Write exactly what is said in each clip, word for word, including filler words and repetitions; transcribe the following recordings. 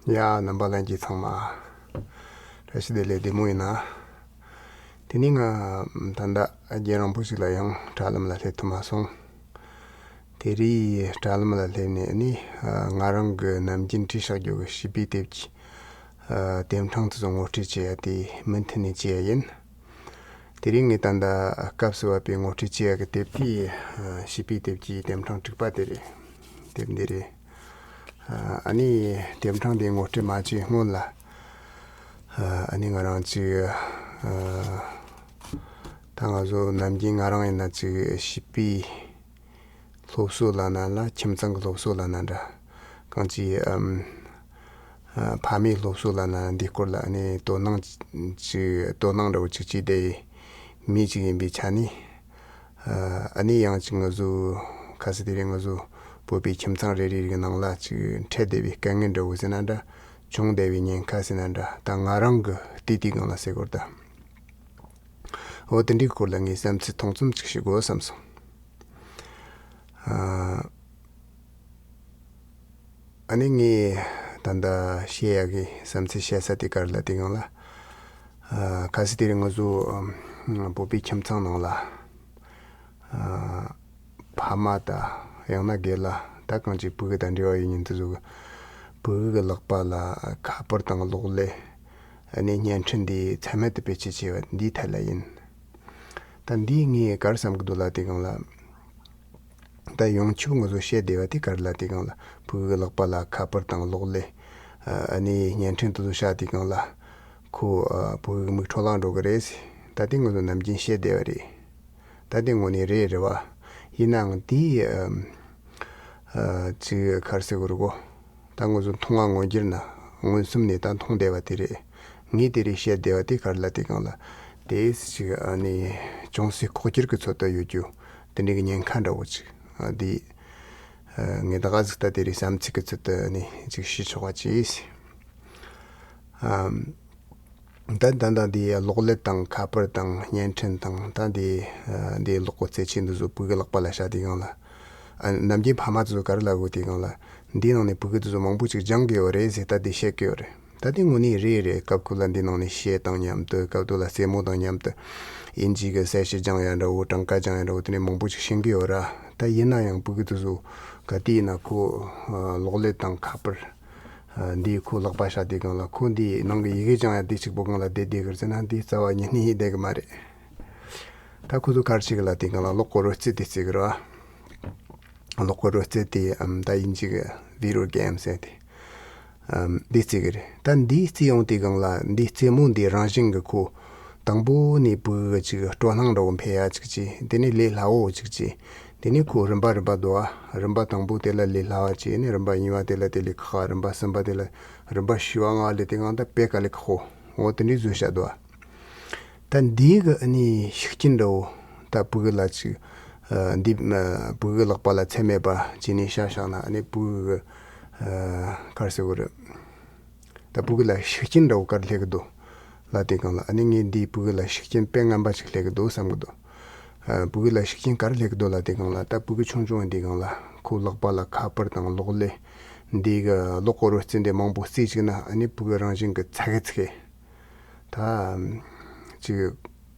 ཡ། རྣམ་པ་ལྷན་རྒྱས་ཚང་མ་བཀྲ་ཤིས་བདེ་ལེགས། བདེ་མོ་ཡིན་ན། དེ་ནས་ང་ད་ལྟ་རྒྱུན་རིང་པོ་ཞིག་ལ་ཡང་དྲ་ལམ་ལ་སླེབས་ཐུབ་མ་སོང་། དེ་རིང་དྲ་ལམ་ལ་སླེབས་ནས་ནི་ང་རང་གི་ནམ་རྒྱུན་བྲིས་བཞག་རྒྱུ་གི་བྱིས་པའི་དེབ་ཀྱི་དེབ་ཕྲེང་དེ་ཚོ་ངོ་སྤྲོད་བྱེད་ཡ་དེ་མུ་མཐུད་ནས་བྱེད་ཡ་ཡིན། དེ་རིང་ངས་ད་ལྟ་སྐབས་སུ་བབས་པའི་ངོ་སྤྲོད་བྱེད་ཡ་གི་དེབ་དེ་བྱིས་པའི་དེབ་ཀྱི་དེབ་ཕྲེང་དྲུག་པ་དེ་རེད། དེབ་འདི་རེད། ཨ་ནི་དེབ་ཕྲེང་དེ་ངོ་སྤྲོད་མ་བྱས་སྔོན་ལ། ཨ་ནི་ང་རང་ཅིག་ད་ང་ཚོ་ནམ་རྒྱུན་ང་རང་ཡིན་ན་ཅིག་བྱིས་པའི་སློབ་གསོ་ལབ་ན་ལ། ཁྱིམ་ཚང་གི་སློབ་གསོ་ལབ་ན་འདྲ། གང་ཅི་ཨམ། ཨ། ཕ་མའི་སློབ་གསོ་ལབ་ན་འདིའི་སྐོར་ལ་ནི་དོ་སྣང་ཅིག་དོ་སྣང་འདྲ་བོ་ཅིག་བྱས་བསྡད་ཡོད་མི་ཅིག་ཡིན་པའི་ཆ་ནས། ཨ་ནི་ཡང་ཅིག་ང་ཚོ་ཁ་སང་དེ་རིང་ང་ཚོ་བོད་པའི་ཁྱིམ་ཚང་རེ་རེ་རེའི་ནང་ལ་ཅིག་འཕྲད་བསྡད་པའི་དཀའ་ངལ་འདྲ་བོ་ཟེར་ན་འདྲ། བྱུང་བསྡད་པའི་ཉེན་ཁ་ཟེར་ན་འདྲ། ད་ང་རང་གི་ལྟས་དེའི་སྒང་ལ་ཟེར་དགོས་རེད་ད། འོ་དེ་འདྲའི་སྐོར་ལ་ངས་བསམ་ཚུལ་ཐུང་ཙམ་ཅིག་ཞུ་དགོས་བསམ་སོང་། ཨ། ཨ་ནི་ངས་ད་ལྟ་བཤད་ཡག་གི་བསམ་ཚུལ་བཤད་ས་དེ་ག་རེ་ལབ་དུས་སྒང་ལ། ཨ། ཁ་སང་དེ་རིང་ང་ཚོ་ཨམ། བོད་པའི་ཁྱིམ་ཚང་ནང་ལ། ཨ། ཕ་མ་དང་ཡང་ན་རྒན་ལགས་ད་གང་ཅིག་ཕྲུ་གུ་དང་འབྲེལ་བ་ཡོད་མཁན་དེ་ཚོ་གི་ཕྲུ་གུ་གི་ལག་པ་ལ་ཁ་པར་དང་གློག་ཀླད། ཨ་ནི་བརྙན་འཕྲིན་འདི་ཚད་མེད་དུ་བེད་སྤྱོད་བྱས་པ་འདིའི་ཐད་ལ་ཡིན། ད་འདི་ངས་ག་རེ་བསམ་གི་འདུག་ལབ་དུས་སྒང་ལ། ད་ཡོངས་ཁྱབ་ང་ཚོ་བཤད་བསྡད་པ་དེ་ག་རེ་ལབ་དུས་སྒང་ལ། ཕྲུ་གུ་ལག་པ་ལ་ཁ་པར་དང་གློག་ཀླད། ཨ་ནི་བརྙན་འཕྲིན་དེ་ཚོ་བཞག་དུས་སྒང་ལ། ཁོ་ཨ། ཕྲུ་གུ་མིག་འཕྲོ་བརླག་འགྲོ་གི་རེད་ཟེར། ད་དེ་ང་ཚོ་ནམ་རྒྱུན་བཤད་བསྡད་པ་རེད། ད་དེ་དངོས་གནས་རེད་རེད་བ། ཡིན་ནའང་དེ་ཨ། ཨ། ཅིག་ག་རེ་ཟེར་དགོས་རེད་གོ། ད་ང་ཚོ་མཐོང་བ་མངོན་གྱུར་ན་མངོན་སུམ་ནས་ད་མཐོང་བསྡད་པ་དེ་རེད། ངས་དེ་རིང་བཤད་བསྡད་པ་དེ་ག་རེ་ལབ་དུས་སྒང་ལ། དེ་ཅིག་ཨ་ནི་ཅུང་ཟད་ལྐོག་གྱུར་གྱི་ཚོད་ལྟ་ཡོད་རྒྱུ་དེ་འདྲའི་གི་ཉེན་ཁ་འདྲ་བོ་ཅིག་ཨ། དེ་ཨ། ངས་ད་ག་ཟིག་ད་དེ་རིང་བསམ་ཚུལ་གྱི་ཚོད་ལྟ་ནི་ཅིག་ཞུས་ཆོག་པ་ཅིག་ཨམ། ད་ད་ད་དེ་གློག་ཀླད་དང་ཁ་པར་དང་བརྙན་འཕྲིན་དང་ད་དེ་ཨ། དེ་གློག་གི་རྩེད་ཆས་འདི་ཚོ་ཕྲུ་གུ་ལག་པ་ལ་བཞག་དུས་སྒང་ལ། ཨ། ནམ་རྒྱུན་ཕ་མ་ཚོ་ག་རེ་ལབ་དགོས་དུས་སྒང་ལ། འདིའི་ནང་ནས་ཕྲུ་གུ་དེ་ཚོ་མང་པོ་ཅིག་སྦྱང་གི་ཡོད་རེད་ཟེར་ད་དེ་བཤད་ཀྱི་ཡོད་རེད། ད་དེ་དངོས་གནས་རེད་རེད། སྐབས་ཁོ་ལ་འདིའི་ནང་ནས་གཞས་དང་མཉམ་དུ། སྐབས་དེ་ལ་རྩེད་མོ་དང་མཉམ་དུ་དབྱིན་ཇི་གི་གསལ་བཤད་སྦྱང་ཡ་འདྲ་བོ། གྲངས་ཀ་སྦྱང་ཡ་འདྲ་བོ། དེ་ནས་མང་པོ་ཅིག་ཤེས་ཀྱི་ཡོད་ར། ད་ཡིན་ན་ཡང་ཕྲུ་གུ་དེ་ཚོ་ག་དུས་ཡིན་ན་ཁོ་ཨ། གློག་ཀླད་དང་ཁ་པར་ཨ། འདི་ཁོ་ལག་པ་བཞག་དུས་སྒང་ལ། ཁོ་འདི་ནང་གི་ཡི་གེ་སྦྱང་ཡ་དེ་གཅིག་པོ་སྒང་ལ་བསྡད་བསྡད་གི་རེད་ཟེར་ན་འདི་རྩ་བ་ཉིད་ནས་བསྡད་གི་མ་རེད། ད་ཁོ་ཚོ་ག་རེ་བྱེད་གི་ལབ་དུས་སྒང་ལ་གློག་གི་རོལ་རྩེད་དེ་རྩེད་གི་རེད་བ། གློག་གི་རོལ་རྩེད་དེ་ཨམ། ད་དབྱིན་ཇི་གི་video game ཟེར་དེ་ཨམ། འདི་རྩེད་གི་རེད། ད་འདི་རྩེད་ཡོང་དུས་སྒང་ལ་འདི་རྩེད་མོ་འདི་རང་བཞིན་གི་ཁོ་དང་པོ་ནས་ཕྲུ་གུ་གི་ཅིག་སྤྲོ་སྣང་འདྲ་བོ་འཕེལ་ཡ་ཅིག་བྱས། དེ་ནས་ལས་སླ་བོ་ཅིག་བྱས། དེ་ནས་ཁོ་རིམ་པ་རིམ་པ་འདུག་ཨ། རིམ་པ་དང་པོ་དེ་ལ་ལས་སླ་བ་བྱས། ནས་རིམ་པ་གཉིས་པ་དེ་ལ་དེ་ལས་ཁག་རིམ་པ་གསུམ་པ་དེ་ལ། རིམ་པ་བཞི་པ་ལྔ་པ་སླེབས་དུས་སྒང་ད་དཔེ་དཀའ་ལས་ཁག་པོ། འོ་དེ་འདྲའི་བཟོས་བཞག་འདུག་ཨ། ད་འདི་གི་ཨ་ནི་ཤུགས་རྐྱེན་འདྲ་བོ་ད་ཕྲུ་གུ་ལ་ཅིག་ཨ། འདི་ཨ། ཕྲུ་གུ་ལག་པ་ལ་ཚད་མེད་པ་བྱས་ནས་བཞག་བཞག་ན། ཨ་ནི་ཕྲུ་གུ་གི་ཨ། ག་རེ་ཟེར་དགོས་རེད། ད་ཕྲུ་གུ་ལ་ཤུགས་རྐྱེན་འདྲ་བོ་ག་རེ་སླེབས་ཀྱི་འདུག་ལབ་དུས་སྒང་ལ། ཨ་ནི་ངས་འདིས་ཕྲུ་གུ་ལ་ཤུགས་རྐྱེན་དཔེ་ངན་པ་ཅིག་སླེབས་ཀྱི་འདུག་བསམ་གྱི་འདུག་ཨ། ཕྲུ་གུ་ལ་ཤུགས་རྐྱེན་ག་རེ་སླེབས་ཀྱི་འདུག་ལབ་དུས་སྒང་ལ། ད་ཕྲུ་གུ་ཆུང་ཆུང་ཡིན་དུས་སྒང་ལ་ཁོ་ལག་པ་ལ་ཁ་པར་དང་གློག་ཀླད་འདི་གི་གློག་གི་རོལ་རྩེད་འདི་མང་པོ་རྩེས་བཅུག་ན། ཨ་ནི་ཕྲུ་གུ་རང་བཞིན་གྱི་ཚ་གི་ཚི་གི། ད་ཅིག་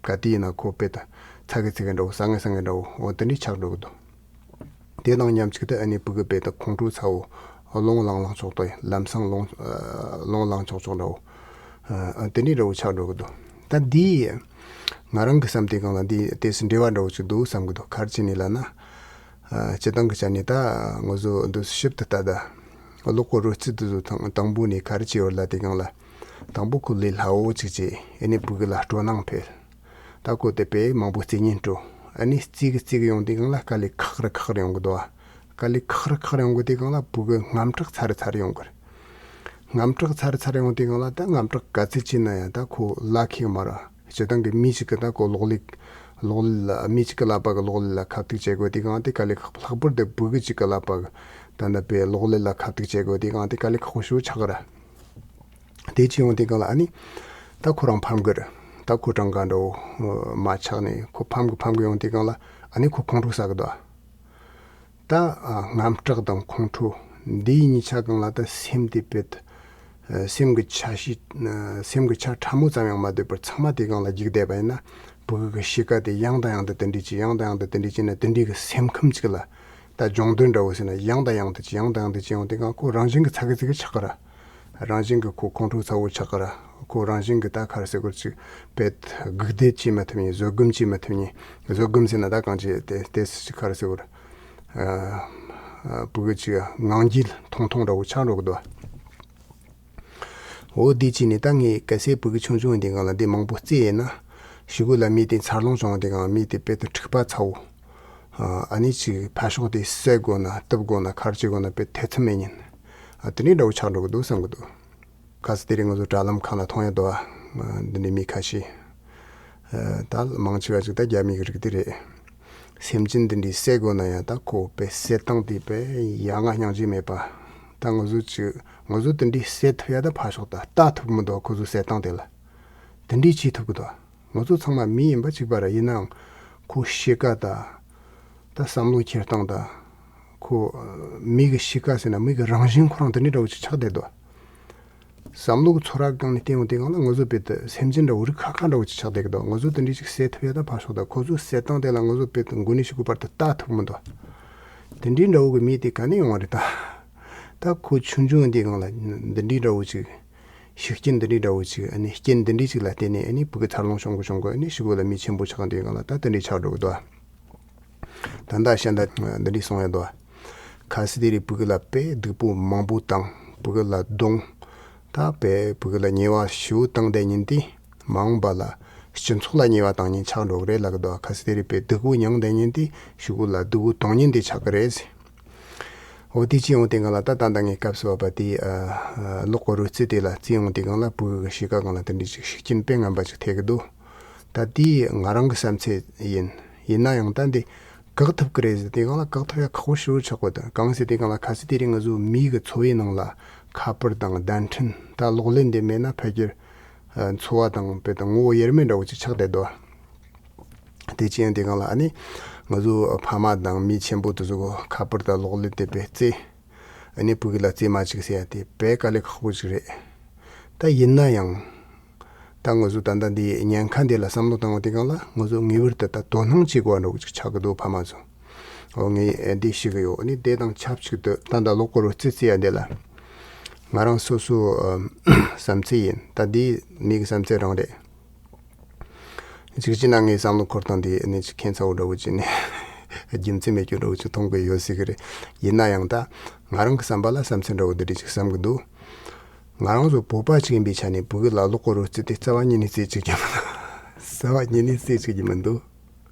ག་དུས་ཡིན་ན་ཁོ་དཔེ་ད་ཚ་གི་ཚི་གི་འདྲ་བོ། ཟ་ངེ་ཟ་ངེ་འདྲ་བོ། འོ་དེ་འདྲའི་ཆགས་འགྲོ་གི་འདུག་དེ་དང་མཉམ་གཅིག་ཏུ་ཨ་ནི་ཕྲུ་གུ་དཔེ་ད་ཁོང་ཁྲོ་ཚ་བོ། ཨ། རླུང་ལངས་ལངས་ཆོག་ཏུ། ལམ་སང་རླུང་ཨ། རླུང་ལངས་ཆོག་ཆོག་འདྲ་བོ། ཨ། དེ་འདྲའི་འདྲ་བོ་ཆགས་འགྲོ་གི་འདུག་ད་འདི་ང་རང་གི་བསམ་དུས་སྒང་ལ་འདི་དེ་སུ་འབྲེལ་བ་འདྲ་བོ་ཅིག་འདུག་བསམ་གི་འདུག་ག་རེ་བྱས་ནས་ལབ་ན། ཨ། སྤྱིར་བཏང་གི་ཆ་ནས་ད་ང་ཚོ་འདི་ཞིབ་ཏུ་ལྟ་ད། གློག་གི་རོལ་རྩེད་དེ་ཚོ་དང་དང་པོ་ནས་ག་རེ་བྱས་ཡོད་ལབ་དུས་སྒང་ལ། དང་པོ་ཁོ་ལས་སླ་བོ་ཅིག་བྱས། ཨ་ནི་ཕྲུ་གུ་ལ་སྤྲོ་སྣང་འཕེལ། ད་ཁོ་དེ་དཔེ་མང་པོ་རྩེ་སྙིང་བྲོ། ཨ་ནི་རྩེ་གི་རྩེ་གི་ཡོང་དུས་སྒང་ལ་དཀའ་ལས་ཁག་རེ་ཁག་རེ་ཡོང་གི་འདུག་ཨ། དཀའ་ལས་ཁག་རེ་ཁག་རེ་ཡོང་གི་དུས་སྒང་ལ་ཕྲུ་གུ་དངངས་སྐྲག་ཚ་རུ་ཚ་རུ་ཡོང་གི་རེད། དངངས་སྐྲག་ཚ་རུ་ཚ་རུ་ཡོང་དུས་སྒང་ལ་ད་དངངས་སྐྲག་ག་ཚོད་ཆེ་ན་ཡང་ད་ཁོ་ལ་ཁེགས་མ་རེད། སྤྱིར་བཏང་གི་མི་གཅིག་གི་ད་ཁོ་གློག་ཀླད། གློག་ཀླད་ལ། མི་གཅིག་གི་ལག་པ་གི་གློག་ཀླད་ལ་ཁ་ཐུག་བྱེད་དགོས་དུས་སྒང་དེ་དཀའ་ལས་ཁག་པོ། ལྷག་པར་དུ་ཕྲུ་གུ་གཅིག་གི་ལག་པ་གི་ད་ལྟ་དཔེ་གློག་ཀླད་ལ་ཁ་ཐུག་བྱེད་དགོས་དུས་སྒང་དེ་དཀའ་ལས་ཁག་པོ་ཞེ་པོ་ཆགས་གི་རེད། དེ་ཅི་ཡོང་དུས་སྒང་ལ་ཨ་ནི་ད་ཁོ་རང་ཕམ་གི་རེད། ད་ཁོ་གྲངས་ཀ་འདྲ་བོ་མར་ཆག་ནས་ཁོ་ཕམ་གི་ཕམ་གི་ཡོང་དུས་སྒང་ལ་ཨ་ནི་ཁོ་ཁོང་ཁྲོ་ཟ་གི་འདུག་ད་ཨ། དངངས་སྐྲག་དང་ཁོང་ཁྲོ་འདི་གཉིས་ཆ་སྒང་ལ་ད་སེམས་དེ་དཔེ་ད་ ཨ་སེམས་ཀྱི་ཆ་ཤས། ཨ་སེམས་ཀྱི་ཆ་ཕྲ་མོ་ཙམ་ཡང་མ་སྡོད་པར་ཚང་མ་དེའི་སྒང་ལ་རྒྱུག་བསྡད་པ་ཡིན་ན། ཕྲུ་གུ་གི་གཤིས་ཀ་དེ་ཡང་དང་ཡང་དུ་དེ་འདྲས་ཅིག་ཡང་དང་ཡང་དུ་དེ་འདྲས་ཅིག་ན། དེ་འདྲས་ཀྱི་སེམས་ཁམས་ཅིག་ལ་ད་སྦྱོང་དོན་འདྲ་བོ་ཟེར་ན། ཡང་དང་ཡང་དུ་ཅིག་ཡང་དང་ཡང་དུ་ཅིག་ཡོང་དུས་སྒང་ཁོ་རང་བཞིན་གྱི་ཚ་གི་ཚི་གི་ཆགས་ཀི་ར། རང་བཞིན་གྱི་ཁོ་ཁོང་ཁྲོ་ཚ་བོ་ཆགས་ཀི་ར། ཁོ་རང་བཞིན་གྱི་ད་ག་རེ་ཟེར་དགོས། ཅིག་དཔེ་སྒུག་བསྡད་བྱེད་མ་ཐུབ་མཁན། བཟོད་སྒོམ་བྱེད་མ་ཐུབ་མཁན། བཟོད་སྒོམ་ཟེར་ན་ད་གང་ཅི་དེ་དེ་ཅིག་ག་རེ་ཟེར་དགོས། ཨ་ཕྲུ་གུ་ཅིག་ངང་རྒྱུད་ཐུང་ཐུང་འདྲ་བོ་ཆགས་འགྲོ་གི་འདུག་འོ་དེ་བྱས་ནས་ད་ངས་གལ་སྲིད་ཕྲུ་གུ་ཆུང་ཆུང་ཡིན་དུས་སྒང་ལ་འདི་མང་པོ་བཙས་ཡིན་ན། གཞུག་གུ་ལ་མི་དེ་འཚར་ལོངས་བྱུང་དུས་སྒང་མི་དེ་དཔེ་དེ་འཁྲིག་པ་ཚ་བོ། ཨ་ནི་ཅིག་ཕར་ཕྱོགས་དེ་བསད་དགོས་ན་གཏུབ་དགོས་ན་ག་རེ་བྱེད་དགོས་ན་དཔེ་ཐེ་ཚོམ་མེད་མཁན། ཨ་དེ་འདྲའི་འདྲ་བོ་ཆགས་འགྲོ་གི་འདུག་བསམ་གི་འདུག་གལ་སྲིད་དེ་རིང་ང་ཚོ་དྲ་ལམ་ཁག་ལ་མཐོང་ཡ་འདུག་ཨ། འདི་འདྲའི་མི་ཁ་ཤས། ཨ་ད་མང་ཆེ་བ་ཅིག་ད་རྒྱ་མི་གི་རིགས་དེ་རེད། སེམས་ཅན་འདི་འདྲའི་བསད་དགོས་ན་ཡང་ད་ཁོ་དཔེ་བསད་སྟངས་དེ་དཔེ་ཡ་ང་སྙིང་རྗེ་མེད་པ། ད་ང་ཚོ་ཅིག་ང་ཚོ་དེ་འདྲའི་བསད་ཐུབ་ཡ་ད་ཕར་ཕྱོགས་ད་ལྟ་ཐུབ་མི་འདུག་ཁོ་ཚོ་བསད་སྟངས་དེ་ལ། དེ་འདྲའི་བྱེད་ཐུབ་གི་འདུག་ང་ཚོ་ཚང་མ་མི་ཡིན་པ་གཅིག་པ་ར། ཡིན་ནའང་ཁོ་གཤིས་ཀ་ད། ད་བསམ་བློ་འཁྱེར་སྟངས་ད། ཁོ་མི་གི་གཤིས་ཀ་ཟེར་ན་མི་གི་རང་བཞིན་ཁོ་རང་དེ་འདྲའི་འདྲ་བོ་ཅིག་ཆགས་བསྡད་འདུག་བསམ་བློ་གི་ཚོར་བ་སྒང་ནས་བལྟས་ཡོང་དུས་སྒང་ལ་ང་ཚོ་དཔེ་དེ་སེམས་ཅན་འདྲ་བོ་རིགས་ཁ་ཁ་འདྲ་བོ་ཅིག་ཆགས་བསྡད་ཀྱི་འདུག་ང་ཚོ་དེ་འདྲའི་ཅིག་བསད་ཐུབ་ཡ་ད་ཕར་ཕྱོགས་ད་ཁོ་ཚོ་བསད་སྟངས་དེ་ལ་ང་ཚོ་དཔེ་དེ་མགོ་ནས་གཞུག་གུ་བར་དུ་ལྟ་ཐུབ་མི་འདུག་དེ་འདྲའི་འདྲ་བོ་གི་མི་དེ་ག་ནས་ཡོང་བ་རེད་ད། ད་ཁོ་ཆུང་ཆུང་ཡིན་དུས་སྒང་ལ་འདི་འདྲའི་འདྲ་བོ་ཅིག་ཤུགས་རྐྱེན་འདི་འདྲའི་འདྲ་བོ་ཅིག་ཨ་ནི་རྐྱེན་འདི་འདྲའི་ཅིག་ལ་བརྟེན་ནས་ཨ་ནི་ཕྲུ་གུ་འཚར་ལོངས་བྱུང་གི་བྱུང་གི་ཨ་ནི་གཞུག་གུ་ལ་མི་ཆེན་པོ་ཆགས་དུས་སྒང་ལ་ད་དེ་འདྲའི་ཆགས་འགྲོ་གི་འདུག་ད་ལྟ་ཤ་འདི་འདི་འདྲའི་སོང་ཡ་འདུག་ཁ་སི་དེ་རིགས་ཕྲུ་གུ་ལ་དཔེ་སྡུག་པོ་མང་པོ་བཏང་། ཕྲུ་གུ་ལ་རྡུང་། ད་དཔེ་ཕྲུ་གུ་ལ་ཉེས་པ་ཞེ་པོ་བཏང་བསྡད་མཁན་དེ་མ་འོངས་པ་ལ་སྤྱི་ཚོགས་ལ་ཉེས་པ་བཏང་མཁན་ཆགས་འགྲོ་གི་རེད་ལབ་ཀྱི་འདུག་ཁ་སི་དེ་རིགས་དཔེ་སྡུག་པོ་མྱངས་བསྡད་མཁན་དེ་གཞུག་གུ་ལ་སྡུག་པོ་གཏོང་མཁན་དེ་ཆགས་ཀྱི་རེད་ཟེར། འོ་དེ་ཅི་ཡོང་དེ་ང་ལ་ད་ད་ལྟ་ངས་སྐབས་སུ་བབ་པ་དེ་ཨ་གློག་གི་རོལ་རྩེད་དེ་ལ་བརྩིས་ཡོང་དེ་སྒང་ལ་ཕྲུ་གུ་གི་གཤིས་ཀ་སྒང་ལ་དེ་འདྲའི་ཅིག་ཤུགས་རྐྱེན་དཔེ་ངན་པ་ཅིག་ཐེབས་ཀྱི་འདུག་ད་དེ་ང་རང་གི་བསམ་ཚུལ་ཡིན། ཡིན་ན་ཡང་ད་འདི་བཀག་ཐུབ་ཀྱི་རེད་ཟེར་དེ་སྒང་ལ་བཀག་ཐུབ་ཡ་ཁག་པོ་ཞེ་པོ་ཆགས་ཀྱི་འདུག་གང་ཟེར་དེ་སྒང་ལ་ཁ་སི་དེ་རིང་ང་ཚོ་མིའི་གི་འཚོ་བའི་ནང་ལ་ཁ་པར་དང་གདན་འདྲེན་ད་གློག་ཀླད་འདི་མེད་ན་ཕལ་ཆེར་ཨ་འཚོ་བ་དང་དཔེ་དང་ངོ་བོ་དབྱེར་མེད་འདྲ་བོ་ཅིག་ཆགས་བསྡད་འདུག་དེ་ཅི་ཡང་དེ་སྒང་ལ་ཨ་ནི་ང་ཚོ་ཕ་མ་དང་མི་ཆེན་པོ་དེ་ཚོ་གི་ཁ་པར་དང་གློག་ཀླད་དེ་དཔེ་རྩེ། ཨ་ནི་ཕྲུ་གུ་ལ་རྩེ་མ་བཅུག་ཟེར་ཡ་དེ་དཔེ་དཀའ་ལས་ཁག་པོ་ཅིག་རེད། ད་ཡིན་ན་ཡང་ད་ང་ཚོ་ད་ལྟ་འདི་ཉེན་ཁ་འདི་ལ་བསམ་བློ་བཏང་བ་དེ་སྒང་ལ་ང་ཚོ་ངེས་པར་དུ་ད་དོ་སྣང་བྱེད་དགོས་པ་འདྲ་བོ་ཅིག་ཆགས་ཀྱི་འདུག་ཕ་མ་ཚོ། འོ་ངས་འདི་ཞུ་གི་ཡོད། ཨ་ནི་དེ་དང་ཆབས་ཅིག་ཏུ་ད་ལྟ་གློག་གི་རོལ་རྩེད་རྩེ་ཡ་འདི་ལ་ང་རང་སོ་སོ་ཨ་བསམ་ཚུལ་ཡིན། ད་འདི་མི་གི་བསམ་ཚུལ་རང་རེད། གཅིག་བྱས་ན་ངའི་བསམ་བློ་འཁོར་སྟངས་འདི་ནི་ཅིག་ཁྱད་མཚར་བོ་འདྲ་བོ་ཅིག་ནི་རྒྱུ་མཚན་མེད་རྒྱུ་འདྲ་བོ་ཅིག་མཐོང་གི་ཡོད་སྲིད་གི་རེད། ཡིན་ན་ཡང་ད་ང་རང་གི་བསམ་པ་ལ་བསམ་ཚུལ་འདྲ་བོ་འདི་འདྲ་ཅིག་བསམ་གི་འདུག་ང་རང་ཚོ་བོད་པ་ཅིག་ཡིན་པའི་ཆ་ནས་ཕྲུ་གུ་ལ་གློག་གི་རོལ་རྩེད་དེ་རྩ་བ་ཉིད་ནས་རྩེ་བཅུག་རྒྱུ་མི་འདུག་རྩ་བ་ཉིད་ནས་རྩེ་བཅུག་རྒྱུ་མི་འདུག་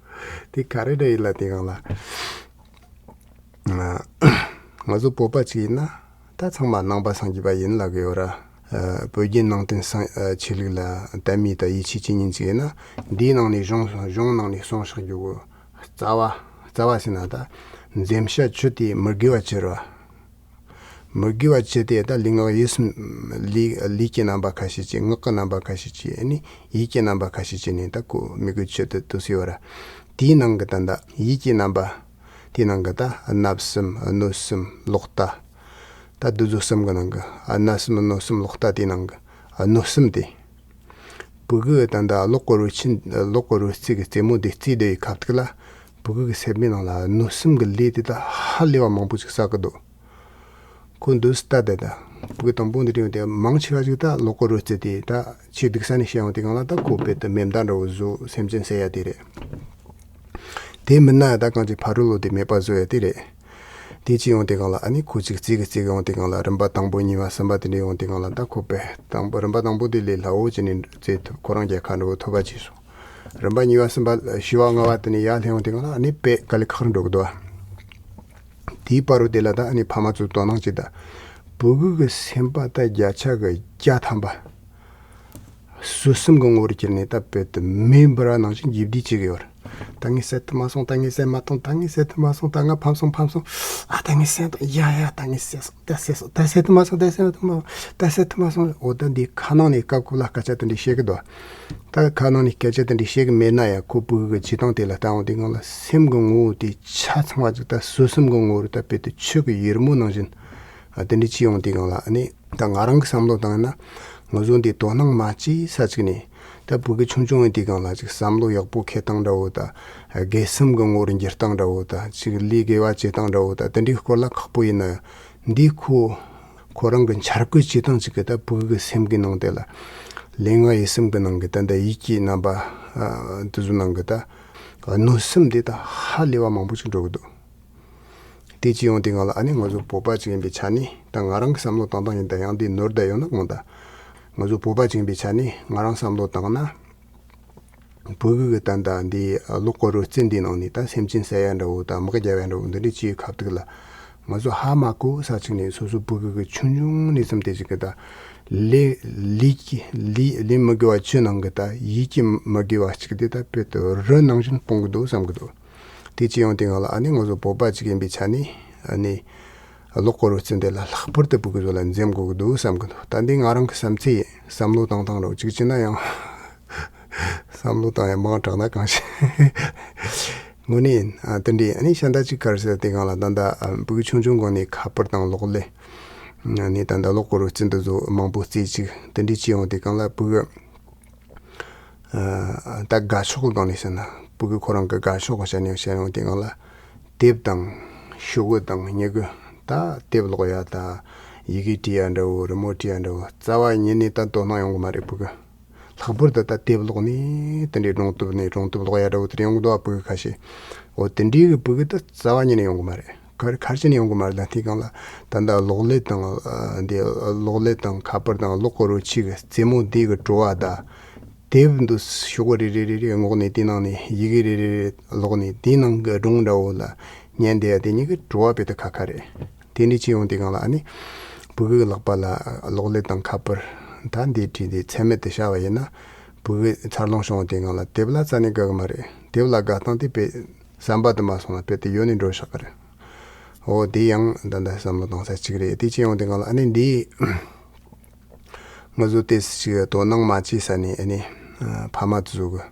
དེ་ག་རེ་འདྲ་ཡིན་ལ་དེ་སྒང་ལ། ང་ཚོ་བོད་པ་ཅིག་ཡིན་ན་ད་ཚང་མ་ནང་པ་སངས་རྒྱས་པ་ཡིན་ལབ་གི་ཡོད་ར། ཨ་བོད་བརྒྱུད་ནང་བསྟན་སངས་ཨ་ཆོས་ལུགས་ལ་དད་མོས་དང་ཡིད་ཆེས་བྱེད་མཁན་ཅིག་ཡིན་ན་འདིའི་ནང་ནས་གཞུང་གཞུང་ནང་ནས་གསུངས་བཞག་རྒྱུ་གོ། རྩ་བ་རྩ་བ་ཟེར་ན་ད་འཛེམ་བྱ་བཅུ་དེ་མི་དགེ་བ་བཅུ་ར། མི་དགེ་བ་བཅུ་དེ་ད་ལུས་ངག་ཡིད་གསུམ་ལུས་ལུས་ཀྱི་རྣམ་པ་ཁ་ཤས་ཅིག་ངག་གི་རྣམ་པ་ཁ་ཤས་ཅིག་ཨ་ནི་ཡིད་ཀྱི་རྣམ་པ་ཁ་ཤས་ཅིག་ནས་ད་གོ་མི་དགེ་བཅུ་དེ་དུ་ཟེར་བ་ར། དེའི་ནང་གི་ད་ད་ཡིད་ཀྱི་རྣམ་པ། དེའི་ནང་གི་ད་བརྣབ་སེམས་གནོད་སེམས་ལོག་ལྟ། ད་འདི་ཚོ་གསུམ་གི་ནང་གི་བརྣབ་སེམས་གནོད་སེམས་ལོག་ལྟ་དེའི་ནང་གི་གནོད་སེམས་དེ། ཕྲུ་གུ་ད་ད་གློག་གི་རོལ་ཆེན་གློག་གི་རོལ་རྩེད་གི་རྩེད་མོ་དེ་རྩེ་བསྡད་པའི་སྐབས་དེ་ལ་ཕྲུ་གུ་གི་སེམས་པའི་ནང་ལ་གནོད་སེམས་གི་ལས་དེ་ད་ཧ་ལས་པ་མང་པོ་ཅིག་བསགས་གི་འདུག་ཁོ་འདུག་སེ་ལྟ་དེ་ད་ཕྲུ་གུ་དང་པོ་འདི་འདྲ་ཡོང་དེ་མང་ཆེ་བ་ཅིག་ད་གློག་གི་རོལ་རྩེད་དེ་ད་ཆེས་སྡུག་ས་ནས་བཤད་ཡོང་དེ་སྒང་ལ་ད་ཁོ་དཔེ་དེ་མེ་མདའ་འདྲ་བོ་བཟོ་སེམས་ཅན་བསད་ཡ་དེ་རེད། དེ་མིན་ན་ད་གང་ཅིག་ཕ་རོལ་ལོ་དེ་མེད་པ་བཟོ་ཡ་དེ་རེད། དེ་ཅི་ཡོང་དེ་སྒང་ལ་ཨ་ནི་ཁོ་ཅིག་རྩེ་གི་རྩེ་གི་ཡོང་དེ་སྒང་ལ་རིམ་པ་དང་པོ་གཉིས་པ་གསུམ་པ་དེ་འདྲ་ཡོང་དེ་སྒང་ལ་ད་ཁོ་དཔེ་དང་པོ་རིམ་པ་དང་པོ་དེ་ལས་སླ་བོ་ཅི་ནས་རྩེ་ཐུབ་ཁོ་རང་རྒྱལ་ཁ་འདྲ་བོ་ཐོབ་པ་བྱས་སོང་། རིམ་པ་གཉིས་པ་གསུམ་པ་བཞི་བ་ལྔ་བ་དེ་ནས་ཡར་སླེབས་ཡོང་དེ་སྒང་ལ་ཨ་ནི་དཔེ་དཀའ་ལས་ཁག་རུ་འགྲོ་གི་འདུག་དེའི་བར་རུ་དེ་ལ་ད་ཨ་ནི་ཕ་མ་ཚོས་དོ་སྣང་བྱེད་ད། ཕྲུ་གུ་གི་སེམས་པ་ད་བརྒྱ་ཆ་གི་བརྒྱ་ཐམ་པ། ཟོལ་གསུམ་གྱི་ངོ་བོར་གྱུར་ནས་ད་དཔེ་དེ་མེ་འབར་བ་ནང་བཞིན་རྒྱུག་བསྡད་བྱེད་ཀྱི་ཡོད་རེད། ད་ངས་བསད་ཐུབ་མ་སོང་། ད་ངས་བསད་མ་ཐུབ། ད་ངས་བསད་ཐུབ་མ་སོང་། ད་ང་ཕམ་སོང་ཕམ་སོང་། ཨ་ད་ངས་བསད་ཐུབ། ཡ་ཡ་ད་ངས་བསད་སོང་། ད་བསད་སོང་། ད་བསད་ཐུབ་མ་སོང་། ད་བསད་ཐུབ་མ་སོང་། ད་བསད་ཐུབ་མ་སོང་། འོ་ད་འདི་ཁ་ནང་ནས་སྐབས་སྐབས་ལ་སྐད་ཆ་དེ་འདྲ་བཤད་ཀྱི་འདུག་ད་ཁ་ནང་ནས་སྐད་ཆ་དེ་འདྲ་བཤད་ཀྱི་མེད་ན་ཡང་ཁོ་ཕྲུ་གུ་གི་བྱེད་སྟངས་དེ་ལ་ལྟ་འོང་དུས་སྒང་ལ་སེམས་ཀྱི་ངོ་བོ་དེ་ཆ་ཚང་བ་ཅིག་ད་ཟོལ་གསུམ་གྱི་ངོ་བོར་ད་དཔེ་དེ་ཆུ་གི་ཡེར་མོ་ནང་བཞིན། ཨ་དེ་འདྲ་བྱས་ཡོང་དུས་སྒང་ལ་ཨ་ནི་ད་ང་རང་གི་བསམ་བློ་བཏང་ན་ང་ཚོ་འདི་དོ་སྣང་མ་བྱས་ས་ཅིག་ནས་ད་ཕྲུ་གུ་ཆུང་ཆུང་ཡིན་དུས་སྒང་ལ་ཅིག་བསམ་བློ་ཡག་པོ་འཁྱེར་སྟངས་འདྲ་བོ་ད་དགེ་སེམས་ཀྱི་ངོ་བོར་འགྱུར་སྟངས་འདྲ་བོ་ད་ཅིག་ལས་དགེ་བ་བྱེད་སྟངས་འདྲ་བོ་ད་དེ་འདྲའི་སྐོར་ལ་ཁག་པོ་ཡིན་ན་ཡང་འདི་ཁོ་ཁོ་རང་གི་འཆར་བཀོད་བྱེད་སྟངས་ཅིག་གི་ད་ཕྲུ་གུ་གི་སེམས་ཀྱི་ནང་དེ་ལ་ལུས་ངག་ཡིད་གསུམ་གྱི་ནང་གི་ད་ད་ཡིད་ཀྱི་རྣམ་པ་ཨ་དེ་ཚོ་ནང་གི་ད་གནོད་སེམས་འདི་ད་ཧ་ལས་པ་མང་པོ་ཅིག་འགྲོ་གི་འདུག་དེ་ཅི་ཡོང་དུས་སྒང་ལ་ཨ་ནི་ང་ཚོ་བོད་པ་ཅིག་ཡིན་པའི་ཆ་ནས་ད་ང་རང་གི་བསམ་བློ་བཏང་སྟངས་ཡིན་ད་ཡང་འདི་ནོར་བསྡད་ཡོད་ན་དགོངས་དག་ང་ཚོ་བོད་པ་ཅིག་ཡིན་པའི་ཆ་ནས་ང་རང་བསམ་བློ་བཏང་ན། ཕྲུ་གུ་གི་ད་ལྟ་འདི་ལོ་དགུ་རུ་རྩིས་འདི་ནང་ནས་ད་སེམས་ཅན་བསད་ཡ་འདྲ་བོ་ད་དམག་རྒྱབ་ཡ་འདྲ་བོ་འདི་འདྲའི་ཅིའི་ཁ་ཐུག་ལ་ང་ཚོ་ཧ་མ་གོ་ས་ཅིག་ནས་སོ་སོ་ཕྲུ་གུ་གི་ཆུང་ཆུང་ནས་བཙུམ་དེ་ཅིག་གི་ད་ལས་ལས་ཀྱི་ལས་ལས་མི་དགེ་བ་བཅུ་ནང་གི་ད་ཡིད་ཀྱི་མི་དགེ་བ་གཅིག་དེ་ད་དཔེ་དུ་རི་ནང་བཞིན་སྤོང་གི་འདུག་བསམ་གི་འདུག་དེ་ཅི་ཡོང་དུས་སྒང་ལ་ཨ་ནི་ང་ཚོ་བོད་པ་ཅིག་ཡིན་པའི་ཆ་ནས་ཨ་ནི་ལོ་དགུ་རུ་རྩིས་འདི་ལ་ལྷག་པར་དུ་ཕྲུ་གུ་ཚོ་ལ་འཛེམ་དགོས་ཀྱི་འདུག་བསམ་གི་འདུག་ད་འདི་ང་རང་གི་བསམ་ཚུལ་ཡིན། བསམ་བློ་བཏང་སྟངས་རོགས་གཅིག་བྱས་ན་ཡང་བསམ་བློ་བཏང་ཡང་མང་དྲགས་ན་གང་ཤེས། དངོས་གནས་ཡིན། ཨ་དེ་འདྲའི་ཨ་ནི་ཤ་འདྲ་གཅིག་ག་རེ་ཟེར་དེ་སྒང་ལ་ད་ལྟ་ཨ་ཕྲུ་གུ་ཆུང་ཆུང་སྒང་ནས་ཁ་པར་དང་གློག་ཀླད་ཨ་ནི་ད་ལྟ་ལོ་དགུ་རུ་རྩིས་འདི་ཚོ་མང་པོ་རྩིས་གཅིག་དེ་འདྲའི་ཅི་ཡོང་དུས་སྒང་ལ་ཕྲུ་གུ་ཨ་ད་དགའ་ཕྱོགས་ཀྱི་སྒང་ནས་བཤད་ན་ཕྲུ་གུ་ཁོ་རང་གི་དགའ་ཕྱོགས་ཀྱི་ཆ་ནས་བཤད་ཡོང་དུས་སྒང་ལ་དེབ་དང་ཤོག་གུ་དང་སྨྱུ་གུ་ད་དེབ་ཀློག་ཡ་ད་ཡི་གེ་འབྲི་ཡ་འདྲ་བོ་རི་མོ་འབྲི་ཡ་འདྲ་བོ་རྩ་བ་ཉིད་ནས་ད་དོ་སྣང་ཡོང་གི་མ་རེད་ཕྲུ་གུ། ལྷག་པར་དུ་ད་དེབ་ཀློག་ནས་དེ་འདྲའི་སྒྲུང་དེབ་ནས་སྒྲུང་དེབ་ཀློག་ཡ་འདྲ་བོ་དེ་འདྲ་ཡོང་གི་འདུག་ཨ་ཕྲུ་གུ་ཁ་ཤས། འོ་དེ་འདྲའི་གི་ཕྲུ་གུ་ད་རྩ་བ་ཉིད་ནས་ཡོང་གི་མ་རེད། ག་རེ་ག་རེ་བྱས་ནས་ཡོང་གི་མ་རེད་ལབ་དུས་སྒང་ལ་ད་ལྟ་གློག་ཀླད་དང་ཨ་འདི་གློག་ཀླད་དང་ཁ་པར་དང་གློག་གི་རོལ་ཆས་ཀྱི་རྩེད་མོ་འདི་གི་བྲོ་བ་དང་དེབ་འདི་ཤོག་གུ་རེ་རེ་རེ་རེ་བསྔོགས་ནས་དེའི་ནང་ནས་ཡི་གེ་རེ་རེ་རེ་ཀློག་ནས་དེའི་ནང་གི་སྒྲུང་འདྲ་བོ་ལ་ཉན་བསྡད་ཡ་དེ་གཉིས་ཀྱི་བྲོ་བ་དཔེ་ད་ཁ་ཁ་རེད། དེ་འདྲ་བྱས་ཡོང་དུས་སྒང་ལ་ཨ་ནི་ཕྲུ་གུའི་ལག་པ་ལ་གློག་ཀླད་དང་ཁ་པར་ད་འདི་བྲིས་ཏེ་ཚད་མེད་དུ་བྱ་བ་ཡིན་ན་ཕྲུ་གུ་འཚར་ལོངས་བྱུང་བ་དེ་སྒང་ལ་དེབ་ལ་རྩ་ནས་དགའ་གི་མ་རེད། དེབ་ལ་དགའ་སྟངས་དེ་དཔེ་བསམ་པ་དུ་མ་སོང་ན་དཔེ་དེ་ཡོད་ནས་འགྲོ་ཤག་གི་རེད། འོ་དེ་ཡང་ད་ལྟ་བསམ་བློ་གཏོང་ས་གཅིག་རེད། དེ་བྱས་ཡོང་དུས་སྒང་ལ་ཨ་ནི་འདི་ང་ཚོ་ཏོག་ཙམ་ཅིག་དོ་སྣང་མ་བྱས་ས་ནས་ཨ་ནི་ཕ་མ་དེ་ཚོ་གི་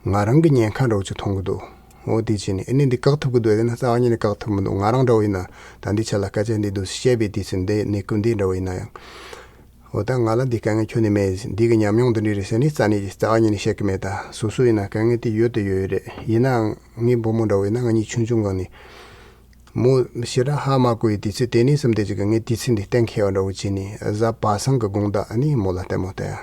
ང་རང་གི་ཉེན་ཁ་འདྲ་བོ་ཅིག་མཐོང་གི་འདུག་འོ་དེ་བྱས་ནས་ཨ་ནི་འདི་བཀག་ཐུབ་ཀྱི་འདུག་དེ་ན་རྩ་བ་ཉིད་ནས་བཀག་ཐུབ་མི་འདུག་ང་རང་འདྲ་བོ་ཡིན་ན་ད་འདི་ཆ་ལ་སྐད་ཆ་འདི་འདུག་བཤད་པའི་དུས་ཚོད་འདི་གནས་སྐབས་འདི་འདྲ་བོ་ཡིན་ན་ཡང་། འོ་ད་ང་ལ་འདི་དཀའ་ངལ་ཁྱོན་ནས་མེད། འདི་གི་ཉམས་མྱོང་འདི་འདྲ་རེད་ཟེར་ནས་རྩ་ནས་རྩ་བ་ཉིད་ནས་བཤད་གི་མེད། ད་སོ་སོ་ཡིན་ན་དཀའ་ངལ་དེ་ཡོད་དེ་ཡོད་རེད། ཡིན་ནའང་ངའི་བུ་མོ་འདྲ་བོ་ཡིན་ན་ང་གཉིས་ཆུང་ཆུང་སྒང་ནས་མོ་ཞེ་དྲག་ཧ་མ་གོ་བའི་དུས་ཚོད་དེ་ནས་བཟུང་སྟེ་ཅིག་གི་ངས་དུས་ཚོད་འདི་གཏན་འཁེལ་བ་འདྲ་བོ་བྱས་ནས་གཟའ་པ་སངས་ཀྱི་དགོང་དག་ཨ་ནི་མོ་ལ་ལྟད་མོ་ལྟ་ཡ།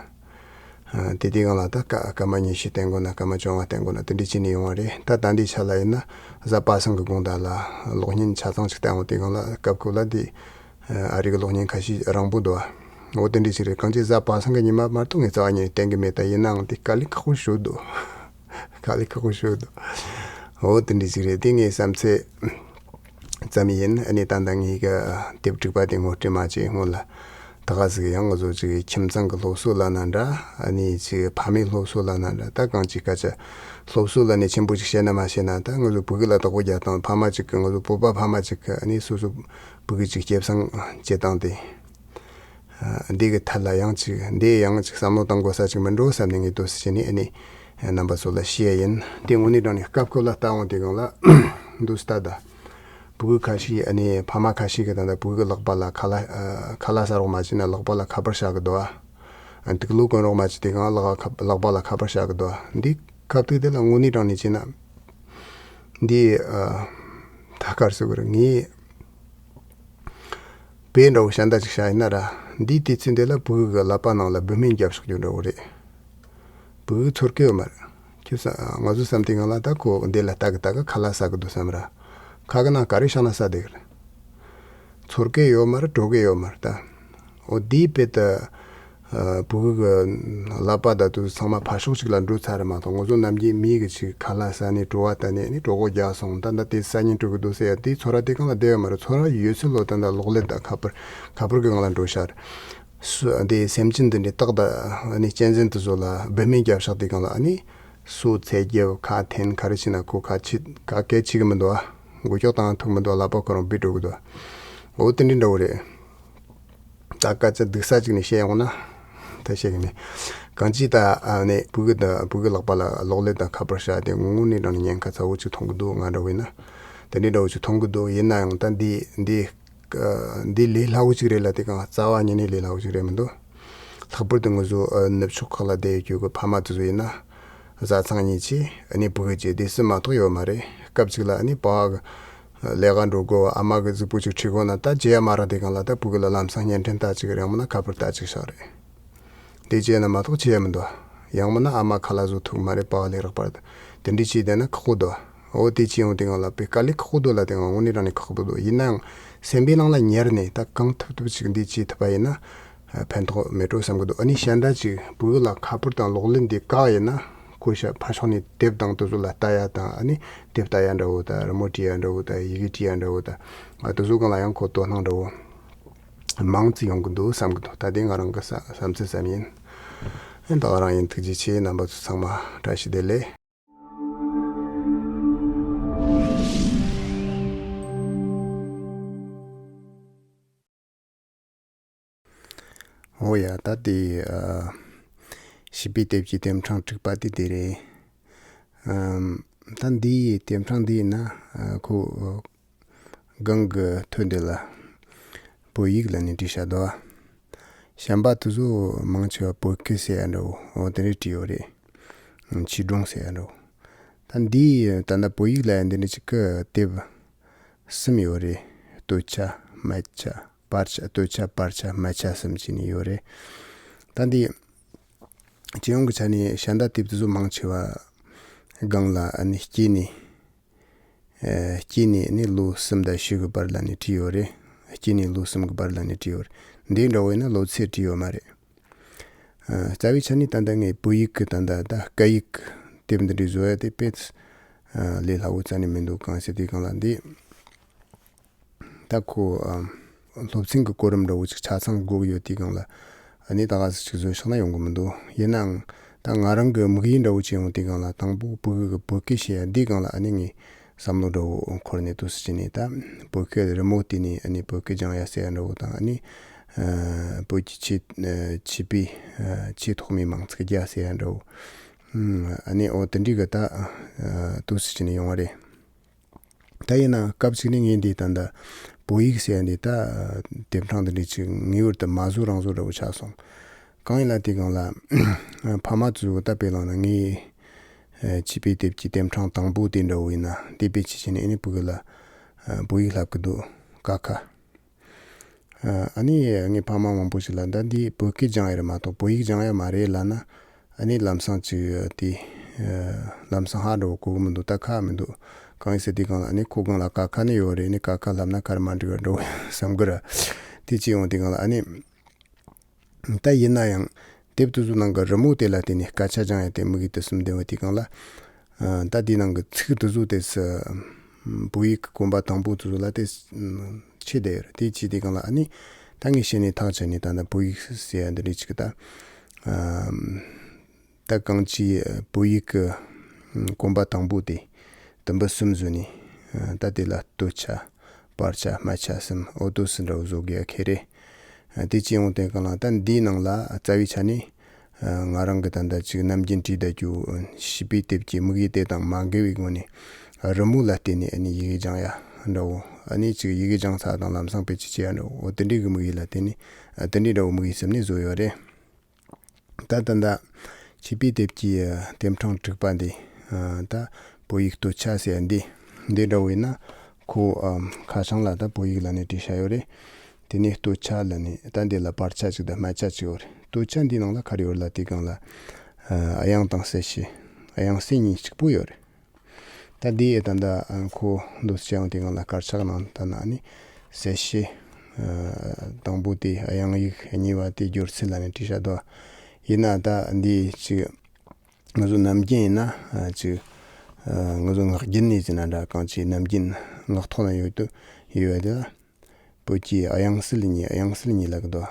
ཨ་དེ་དུས་སྒང་ལ་ད་སྐར་སྐར་མ་ཉི་ཤུ་བསྟན་དགོས་ན་སྐར་མ་བཅོ་ལྔ་བསྟན་དགོས་ན་དེ་འདྲ་བྱས་ནས་ཡོང་བ་རེད། ད་ད་འདི་ཆ་ལ་ཡིན་ན་གཟའ་པ་སངས་ཀྱི་དགོང་དག་ལ་གློག་བརྙན་ཆ་ཚང་ཅིག་བསྟན་འོང་དུས་སྒང་ལ་སྐབས་ཁོ་ལ་འདི་ཨ་རི་གི་གློག་བརྙན་ཁ་ཤས་རིང་པོ་འདུག་ཨ། འོ་དེ་འདྲ་ཞིག་རེད། གང་ཅི་གཟའ་པ་སངས་ཀྱི་ཉི་མ་མ་གཏོགས་ངས་རྩ་བ་ཉིད་ནས་བསྟན་གི་མེད། ད་ཡིན་ནའང་དེ་དཀའ་ལས་ཁག་པོ་ཞིག་འདུག་དཀའ་ལས་ཁག་པོ་ཞིག་འདུག་འོ་དེ་འདྲ་ཞིག་རེད། དེ་ངའི་བསམ་ཚུལ་ཙམ་ཡིན། ཨ་ནི་ད་ལྟ་ངའི་གི་དེབ་དྲུག་པ་དེ་ངོ་སྤྲོད་མ་བྱས་སྔོན་ལ་ད་ག་ཟིག་ཡང་ང་ཚོ་ཅིག་ཁྱིམ་ཚང་གི་སློབ་གསོ་ལབ་ན་འདྲ། ཨ་ནི་ཅིག་ཕ་མའི་སློབ་གསོ་ལབ་ན་འདྲ། ད་གང་ཅིག་སྐད་ཆ་སློབ་གསོ་ལབ་ནས་ཆེན་པོ་ཅིག་བཤད་ན་མ་བཤད་ན་ད་ང་ཚོ་བུ་གུ་ལ་བདག་པོ་རྒྱག་སྟངས། ཕ་མ་ཅིག་གི་ང་ཚོ་བོད་པ་ཕ་མ་ཅིག་གི་ཨ་ནི་སོ་སོ་བུ་གུ་ཅིག་སྐྱེ་བསམ་བྱེད་སྟངས་དེ། ཨ་འདི་གི་ཐད་ལ་ཡང་ཅིག་འདི་ཡང་ཅིག་བསམ་བློ་གཏང་དགོས་ས་ཅིག་མི་འགྲོ་བསམ་ནས་ངས་ཏོག་ཙམ་བྱས་ནས་ཨ་ནི་རྣམ་པ་ཚོ་ལ་བཤད་ཡ་ཡིན། དེ་དངོས་གནས་དྲང་གནས་སྐབས་ཁོ་ལ་ལྟ་འོང་དུས་སྒང་ལ་འདུག་སེ་ལྟ་ད། བུ་གུ་ཁ་ཤས་ཨ་ནི་ཕ་མ་ཁ་ཤས་ཀྱིས་ད་ལྟ་བུ་གུ་ལག་པ་ལ་ཁ་ལག་ཨ་ཁ་ལག་ཟ་རོགས་མ་བྱས་ན་ལག་པ་ལ་ཁ་པར་བཞག་གི་འདུག་ཨ། ཨ་དུག་ལོག་གོན་རོགས་མ་བྱས་དུས་སྒང་ལག་ཁ་ལག་པ་ལ་ཁ་པར་བཞག་གི་འདུག་ཨ། འདི་སྐབས་དུས་དེ་ལ་དངོས་གནས་དྲང་གནས་བྱས་ན་འདི་ཨ་ད་ག་རེ་ཟེར་དགོས་རེད། ངས་དཔེ་འདྲ་བོ་ཤ་འདྲ་ཅིག་བཞག་ཡིན་ན་ར། འདིའི་དུས་ཚོད་འདི་ལ་བུ་གུ་གི་ལག་པ་ནང་ལ་བུད་མེད་རྒྱབ་ཤོག་རྒྱུ་འདྲ་བོ་རེད། བུ་གུ་ཚོར་གི་ཡོད་མ་རེད། ཁྱོད་ས་ང་ཚོ་བསམ་དུས་སྒང་ལ་ད་ཁོ་འདི་ལ་ལྟ་གི་ལྟ་གི་ཁ་ལག་ཟ་གི་འདུག་བསམ་ར། ཁ་གི་ནང་ག་རེ་བཞག་ན་ཟ་བསྡད་གི་རེད། ཚོར་གི་ཡོད་མ་རེད། འགྲོ་གི་ཡོད་མ་རེད་ད། འོ་དེའི་དཔེ་ད། ཨ་བུ་གུ་གི་ལག་པ་ད་དུ་ཚང་མ་ཕར་ཕྱོགས་གཅིག་ལ་འགྲོ་ཚར་རེད་མ་གཏོགས། ང་ཚོ་ནམ་རྒྱུན་མི་གི་ཅིག་ཁ་ལག་ཟ་ནས་བྲོ་བ་བཏང་ནས་ནི་གྲོད་ཁོག་རྒྱགས་སོང་། ད་ད་དེ་ཟ་སྙིང་བྲོ་གི་འདུག་ཟེར་ཡ་དེ་ཚོར་བ་དེ་སྒང་ལ་བསྡད་ཡོད་མ་རེད། ཚོར་བ་ཡོད་ཚད་ལོ་ད་ད་གློག་ཀླད་ད་ཁ་པར་ཁ་པར་གི་སྒང་ལ་འགྲོ་ཤར། སུ་དེ་སེམས་ཅན་འདི་འདྲའི་སྟག་ད་ནི་གཅན་གཟན་དེ་ཚོ་ལ་བུད་མེད་རྒྱབ་ཤག་དེ་སྒང་ལ་ཨ་ནི་སོ་ཚེ་རྒྱབ་ཁ་འཐེན་ག་རེ་བྱས་ན་ཁོ་ཁ་ཆི་ཁ་སྐད་ཆི་གི་མི་འདུག་ཨ། མགོ་ཀྱོག་བཏང་ཐུབ་མི་འདུག་ལག་པ་ཁོ་རང་བུད་འགྲོ་གི་འདུག་འོ་དེ་འདྲའི་འདྲ་བོ་རེད། ད་སྐད་ཆ་སྡུག་ས་ཅིག་ནས་བཤད་ཡོང་ན། ད་བཤད་གི་མེད། གང་ཅི་ད་ཨ་ནི་བུ་གུ་ད་བུ་གུ་ལག་པ་ལ་གློག་ཀླད་དང་ཁ་པར་བཞག་དེ་དངོས་གནས་དྲང་གནས་ཉེན་ཁ་ཚ་བོ་ཅིག་མཐོང་གི་འདུག་ང་འདྲ་བོ་ཡིན་ན། དེ་འདྲའི་འདྲ་བོ་ཅིག་མཐོང་གི་འདུག་ཡིན་ན་ཡང་ད་འདི་འདི་ འདི་ལས་སླ་བོ་ཅིག་རེད་ལ་དེ་གང་རྩ་བ་ཉིད་ནས་ལས་སླ་བོ་ཅིག་རེད་མི་འདུག་ལྷག་པར་དུ་ངུ་ཟོ་ནུབ་ཕྱོགས་ཁག་ལ་བསྡད་ཡོད་རྒྱུ་གི་ཕ་མ་དེ་ཚོ་ཡིན་ན། བཟའ་ཚང་གཉིས་ཀྱིས་ཨ་ནི་ཕྲུ་གུ་ཅིག་བསྡད་སྲིད་མ་གཏོགས་ཡོད་མ་རེད། སྐབས་ཅིག་ལ་ཨ་ནི་པ་གི་ལས་ཀ་འགྲོ་དགོས་པ་ཨ་མ་གི་གཟུགས་པོ་ཅིག་ཁྲིད་དགོས་ན་ད་བརྗེད་ཡ་མ་རག་དེ་གང་ལ་ད་ཕྲུ་གུ་ལ་ལམ་སང་བརྙན་འཕྲིན་ལྟ་ཅིག་རེད་ཡང་མིན་ན་ཁ་པར་ལྟ་ཅིག་བཞག་རེད། དེ་བྱས་ན་མ་གཏོགས་བྱས་མི་འདུག་ཡང་མིན་ན་ཨ་མ་ཁ་ལག་བཟོ་ཐུབ་མ་རེད་པ་ལས་རག་པར། དེ་འདྲའི་བྱས་བསྡད་ན་ཁག་པོ་འདུག་འོ་དེ་བྱས་ཡོང་དུས་ང་ལ་པའི་དཀའ་ལས་ཁག་པོ་འདུག་ལ་དེ་ང་དངོས་གནས་དྲང་ནས་ཁག་པོ་འདུག་ཡིན་ནའང་སེམས་པའི་ནང་ལ་ཉར་ནས་ད་གང་ཐུབ་ཐུབ་ཅིག་འདི་བྱས་ཐུབ་པ་ཡིན་ན་ཕན་ཐོགས་མེད་འགྲོ་བསམ་གི་འདུག་ཨ་ནི་གཞན་དག་ཅིག་བུ་གུ་ལ་ཁ་པར་དང་གློག་ཀླད་འདི་བཀག་ཡིན་ན་ཁོ་ཤ་ཕ་ཕྱོགས་ནས་དེབ་དང་དེ་ཚོ་ལ་ལྟ་ཡ་དང་ཨ་ནི་དེབ་ལྟ་ཡ་འདྲ་བོ་དང་རི་མོ་བྲིས་ཡ་འདྲ་བོ་དང་ཡི་གེ་བྲིས་ཡ་འདྲ་བོ་དང་ཨ་དེ་ཚོ་གང་ལ་ཡང་ཁོ་དོ་སྣང་འདྲ་བོ། མང་ཙི་ཡོང་གི་འདུག་བསམ་གི་འདུག་ད་དེ་ང་རང་གི་བསམ་ཚུལ་ཙམ་ཡིན། ཨེ་ད་ག་རང་ཡིན། ཐུགས་རྗེ་ཆེ། རྣམ་པ་ཚོ་ཚང་མ་བཀྲ་ཤིས་བདེ་ལེགས། འོ་ཡ་ད་དེ་ཨ། བྱིས་པའི་དེབ་ཀྱི་དེབ་ཕྲེང་དྲུག་པ་དེ་དེ་རེད། ཨམ། ད་འདིའི་དེབ་ཕྲེང་འདི་ཡིན་ན་ཨ། ཁོ་སྒང་གི་ཐོད་འདི་ལ་བོད་ཡིག་ལ་ནི་བྲིས་བཞག་འདུག་གཞན་པ་དེ་ཚོ་མང་ཆེ་བ་བོད་སྐད་ཟེར་ཡ་འདྲ་བོ་འོ་དེ་འདྲས་བྲིས་ཡོད་རེད། ཆོས་སྒྲུང་ཟེར་ཡ་འདྲ་བོ། ད་འདིའི་ད་ལྟ་བོད་ཡིག་ལ་ཡ་འདི་འདྲ་ཅིག་གི་དེབ་གསུམ་ཡོད་རེད། སྟོད་ཆ་སྨད་ཆ་བར་ཆ། སྟོད་ཆ་བར་ཆ་སྨད་ཆ་གསུམ་བྱས་ནས་ཡོད་རེད། ད་འདི་སྤྱི་ཡོངས་ཀྱི་ཆ་ནས་ཤ་འདའ་དེབ་དེ་ཚོ་མང་ཆེ་བ་སྒང་ལ་ཨ་ནི་སྐྱེས་ནས་ཨ། སྐྱེས་ནས་ནི་ལོ་གསུམ་དང་བཞི་གི་བར་ལ་ནི་བྲིས་ཡོད་རེད། སྐྱེས་ནས་ལོ་གསུམ་གི་བར་ལ་ནི་བྲིས་ཡོད་རེད། འདི་འདྲ་བོ་ཡིན་ན་ལོ་ཚད་བྲིས་ཡོད་མ་རེད། ཨ། རྩ་བའི་ཆ་ནས་ད་ལྟ་ངས་བོད་ཡིག་གི་ད་ལྟ་ད་སྐད་ཡིག་དེབ་འདི་འདྲའི་བཟོ་ཡ་དེ་དཔེ་ཨ། ལས་སླ་བོ་རྩ་ནས་མི་འདུག་གང་ཟེར་དུས་སྒང་ལ་འདི་ད་ཁོ་ཨ། སློབ་ཚན་གྱི་གོ་རིམ་འདྲ་བོ་ཅིག་ཆ་ཚང་དགོས་ཀྱི་ཡོད་དུས་སྒང་ལ་ཨ་ནི་ད་ག་ཟེ་ཅིག་བཟོས་བཞག་ན་ཡོང་གི་མི་འདུག་ཡིན་ནའང་ད་ང་རང་གི་དམིགས་ཡུལ་འདྲ་བོ་ཅིག་ཡོང་དུས་སྒང་ལ་དང་པོ་བོད་ཡིག་གི་བོད་སྐད་བཤད་ཡ་འདིའི་སྒང་ལ་ཨ་ནི་ངས་བསམ་བློ་འདྲ་བོ་འཁོར་ནས་འདུག་སེ་བྱས་ནས་ད་བོད་སྐད་རི་མོ་བལྟས་ནས་ཨ་ནི་བོད་སྐད་སྦྱང་ཡ་ཟེར་ཡ་འདྲ་བོ་དང་ཨ་ནི་ཨ། བོད་ཀྱི་ཆོས་ཨ། ཆོས་པའི་ཨ། ཆོས་ཐོག་མའི་མིང་ཚིག་རྒྱག་ཟེར་ཡ་འདྲ་བོ། ཨ་ནི་འོ་དེ་འདྲའི་གི་ད་ཨ། འདུག་སེ་བྱས་ནས་ཡོང་བ་རེད། ད་ཡིན་ན་སྐབས་གཅིག་ནས་ངས་འདི་ད་ལྟ་བོད་ཡིག་ཟེར་ཡ་འདི་ད་དེབ་ཕྲེང་འདི་འདྲའི་ཅིག་ངེས་པར་དུ་མ་བཟོ་རང་བཟོ་འདྲ་བོ་ཆགས་སོང་། གང་ཡིན་ལ་དེ་སྒང་ལ་ཕ་མ་ཚོས་ད་དཔེ་བླངས་ན་ངའི་ཨ། བྱིས་པའི་དེབ་ཀྱི་དེབ་ཕྲེང་དང་པོ་དེ་འདྲ་བོ་ཡིན་ན་དེ་དཔེ་ཅིག་བྱས་ནས་ཨ་ནི་ཕྲུ་གུ་ལ་ཨ། བོད་ཡིག་བསླབ་གི་འདུག་ཀ་ཁ། ཨ་ནི་ངའི་ཕ་མ་མང་པོ་ཞིག་ལ་ད་འདི་བོད་སྐད་སྦྱང་ཡ་རེད་མ་གཏོགས་བོད་ཡིག་སྦྱང་ཡ་མ་རེད་ལབ་ན། ཨ་ནི་ལམ་སང་ཅིག་དེ་ཨ། ལམ་སང་ཧ་འགྲོ་གོ་གི་མི་འདུག་ད་ཁག་མི་འདུག་གང་ཡིན་ཟེར་དུས་སྒང་ལ་ཨ་ནི་ཁོ་སྒང་ལ་ཀ་ཁ་ནི་ཡོད་རེད། ཨ་ནི་ཀ་ཁ་ལབ་ན་ཁ་རི་མ་འགྲིག་པ་འགྲོ་བསམ་གི་རེད། དེ་ཅིག་ཡོང་དུས་སྒང་ལ་ཨ་ནི། ད་ཡིན་ན་ཡང་དེབ་དེ་ཚོའི་ནང་གི་རི་མོ་དེ་ལ་བརྟེན་ནས་སྐད་ཆ་སྦྱང་ཡ་དེ་དམིགས་ཡུལ་དེ་གསུམ་ལྡན་པ་དེ་སྒང་ལ། ཨ། ད་དེའི་ནང་གི་ཚིག་དེ་ཚོ་དེ་སུ། བོད་ཡིག་གི་གོམ་པ་དང་པོ་དེ་ཚོ་ལ་དེ་ཆད་བསྡད་ཡོད་རེད། དེ་ཆད་དེ་སྒང་ལ་ཨ་ནི་ད་ངས་བཤད་ནས་ཐག་བཅད་ནས་ད་ནི་བོད་ཡིག་ཟེར་ཡ་འདི་འདྲའི་ཅིག་ད། ཨ། ད་གང་ཅི་བོད་ཡིག་གི་གོམ་པ་དང་པོ་དེ་དུམ་བུ་གསུམ་བཟོས་ནས་ད་དེ་ལ་སྟོད་ཆ་བར་ཆ་སྨད་ཆ་གསུམ་འོ་དོ་སི་འདྲ་བོ་བཟོ་དགོས་ཡ་ཁེ་རེད། དེ་ཅི་ཡོང་དེ་གང་ལ་ད་འདིའི་ནང་ལ་རྩ་བའི་ཆ་ནས་ང་རང་གི་ད་ལྟ་ཅིག་ནམ་རྒྱུན་བྲིས་བསྡད་རྒྱུ་བྱིས་པའི་དེབ་ཀྱི་དམིགས་ཡུལ་དེ་དང་མ་འགལ་བའི་སྒོ་ནས་རི་མོ་ལ་བརྟེན་ནས་ཨ་ནི་ཡི་གེ་སྦྱང་ཡ་འདྲ་བོ། ཨ་ནི་ཅིག་ཡི་གེ་སྦྱང་ཚར་དང་ལམ་སང་དཔེ་ཅིག་བྱེད་ཡ་འདྲ་བོ། འོ་དེ་འདྲའི་གི་དམིགས་ཡུལ་ལ་བརྟེན་ནས་དེ་འདྲའི་འདྲ་བོ་དམིགས་ཡུལ་བསམ་ནས་བཟོས་ཡོད་རེད། ད་ད་ལྟ་བྱིས་པའི་དེབ་ཀྱི་དེབ་ཕྲེང་དྲུག་པ་འདི་ད་བོད་ཡིག་སྟོད་ཆ་ཟེར་ཡ་འདི་འདི་འདྲ་བོ་ཡིན་ན་ཁོ་ཁ་བྱང་ལ་ད་བོད་ཡིག་ལ་ནི་བྲིས་བཞག་ཡོད་རེད། དེ་ནས་སྟོད་ཆ་ལ་ནི་ད་འདི་ལ་བར་ཆ་གཅིག་དང་སྨད་ཆ་གཅིག་ཡོད་རེད། སྟོད་ཆ་འདི་ནང་ལ་ག་རེ་ཡོད་ལབ་དུས་སྒང་ལ་དབྱངས་དང་གསལ་བྱེད། དབྱངས་གསལ་གཉིས་གཅིག་པོ་ཡོད་རེད། ད་འདི་ཡི་ད་ལྟ་ཁོ་འདུག་སེ་བྱས་ཡོང་དུས་སྒང་ལ་དཀར་ཆག་ནང་ད་ན་ནི་གསལ་བྱེད་དང་པོ་དེ་དབྱངས་ཡིག་གཉིས་པ་དེ་སྦྱོར་ཚུལ་ལ་ནི་བྲིས་བཞག་འདུག་ཡིན་ན་ད་འདི་ཅིག་ང་ཚོ་ནམ་རྒྱུན་ཡིན་ན་ཅིག་ང་ཚོ་ངག་རྒྱུན་ནས་ཟེར་ན་འདྲ་གང་ཅིག་ནམ་རྒྱུན་ངག་ཐོག་ན་ཡོད་དུ་ཡོད་པ་དེ་ལ། བོད་ཀྱི་དབྱངས་གསལ་གཉིས། དབྱངས་གསལ་གཉིས་ལབ་གི་འདུག་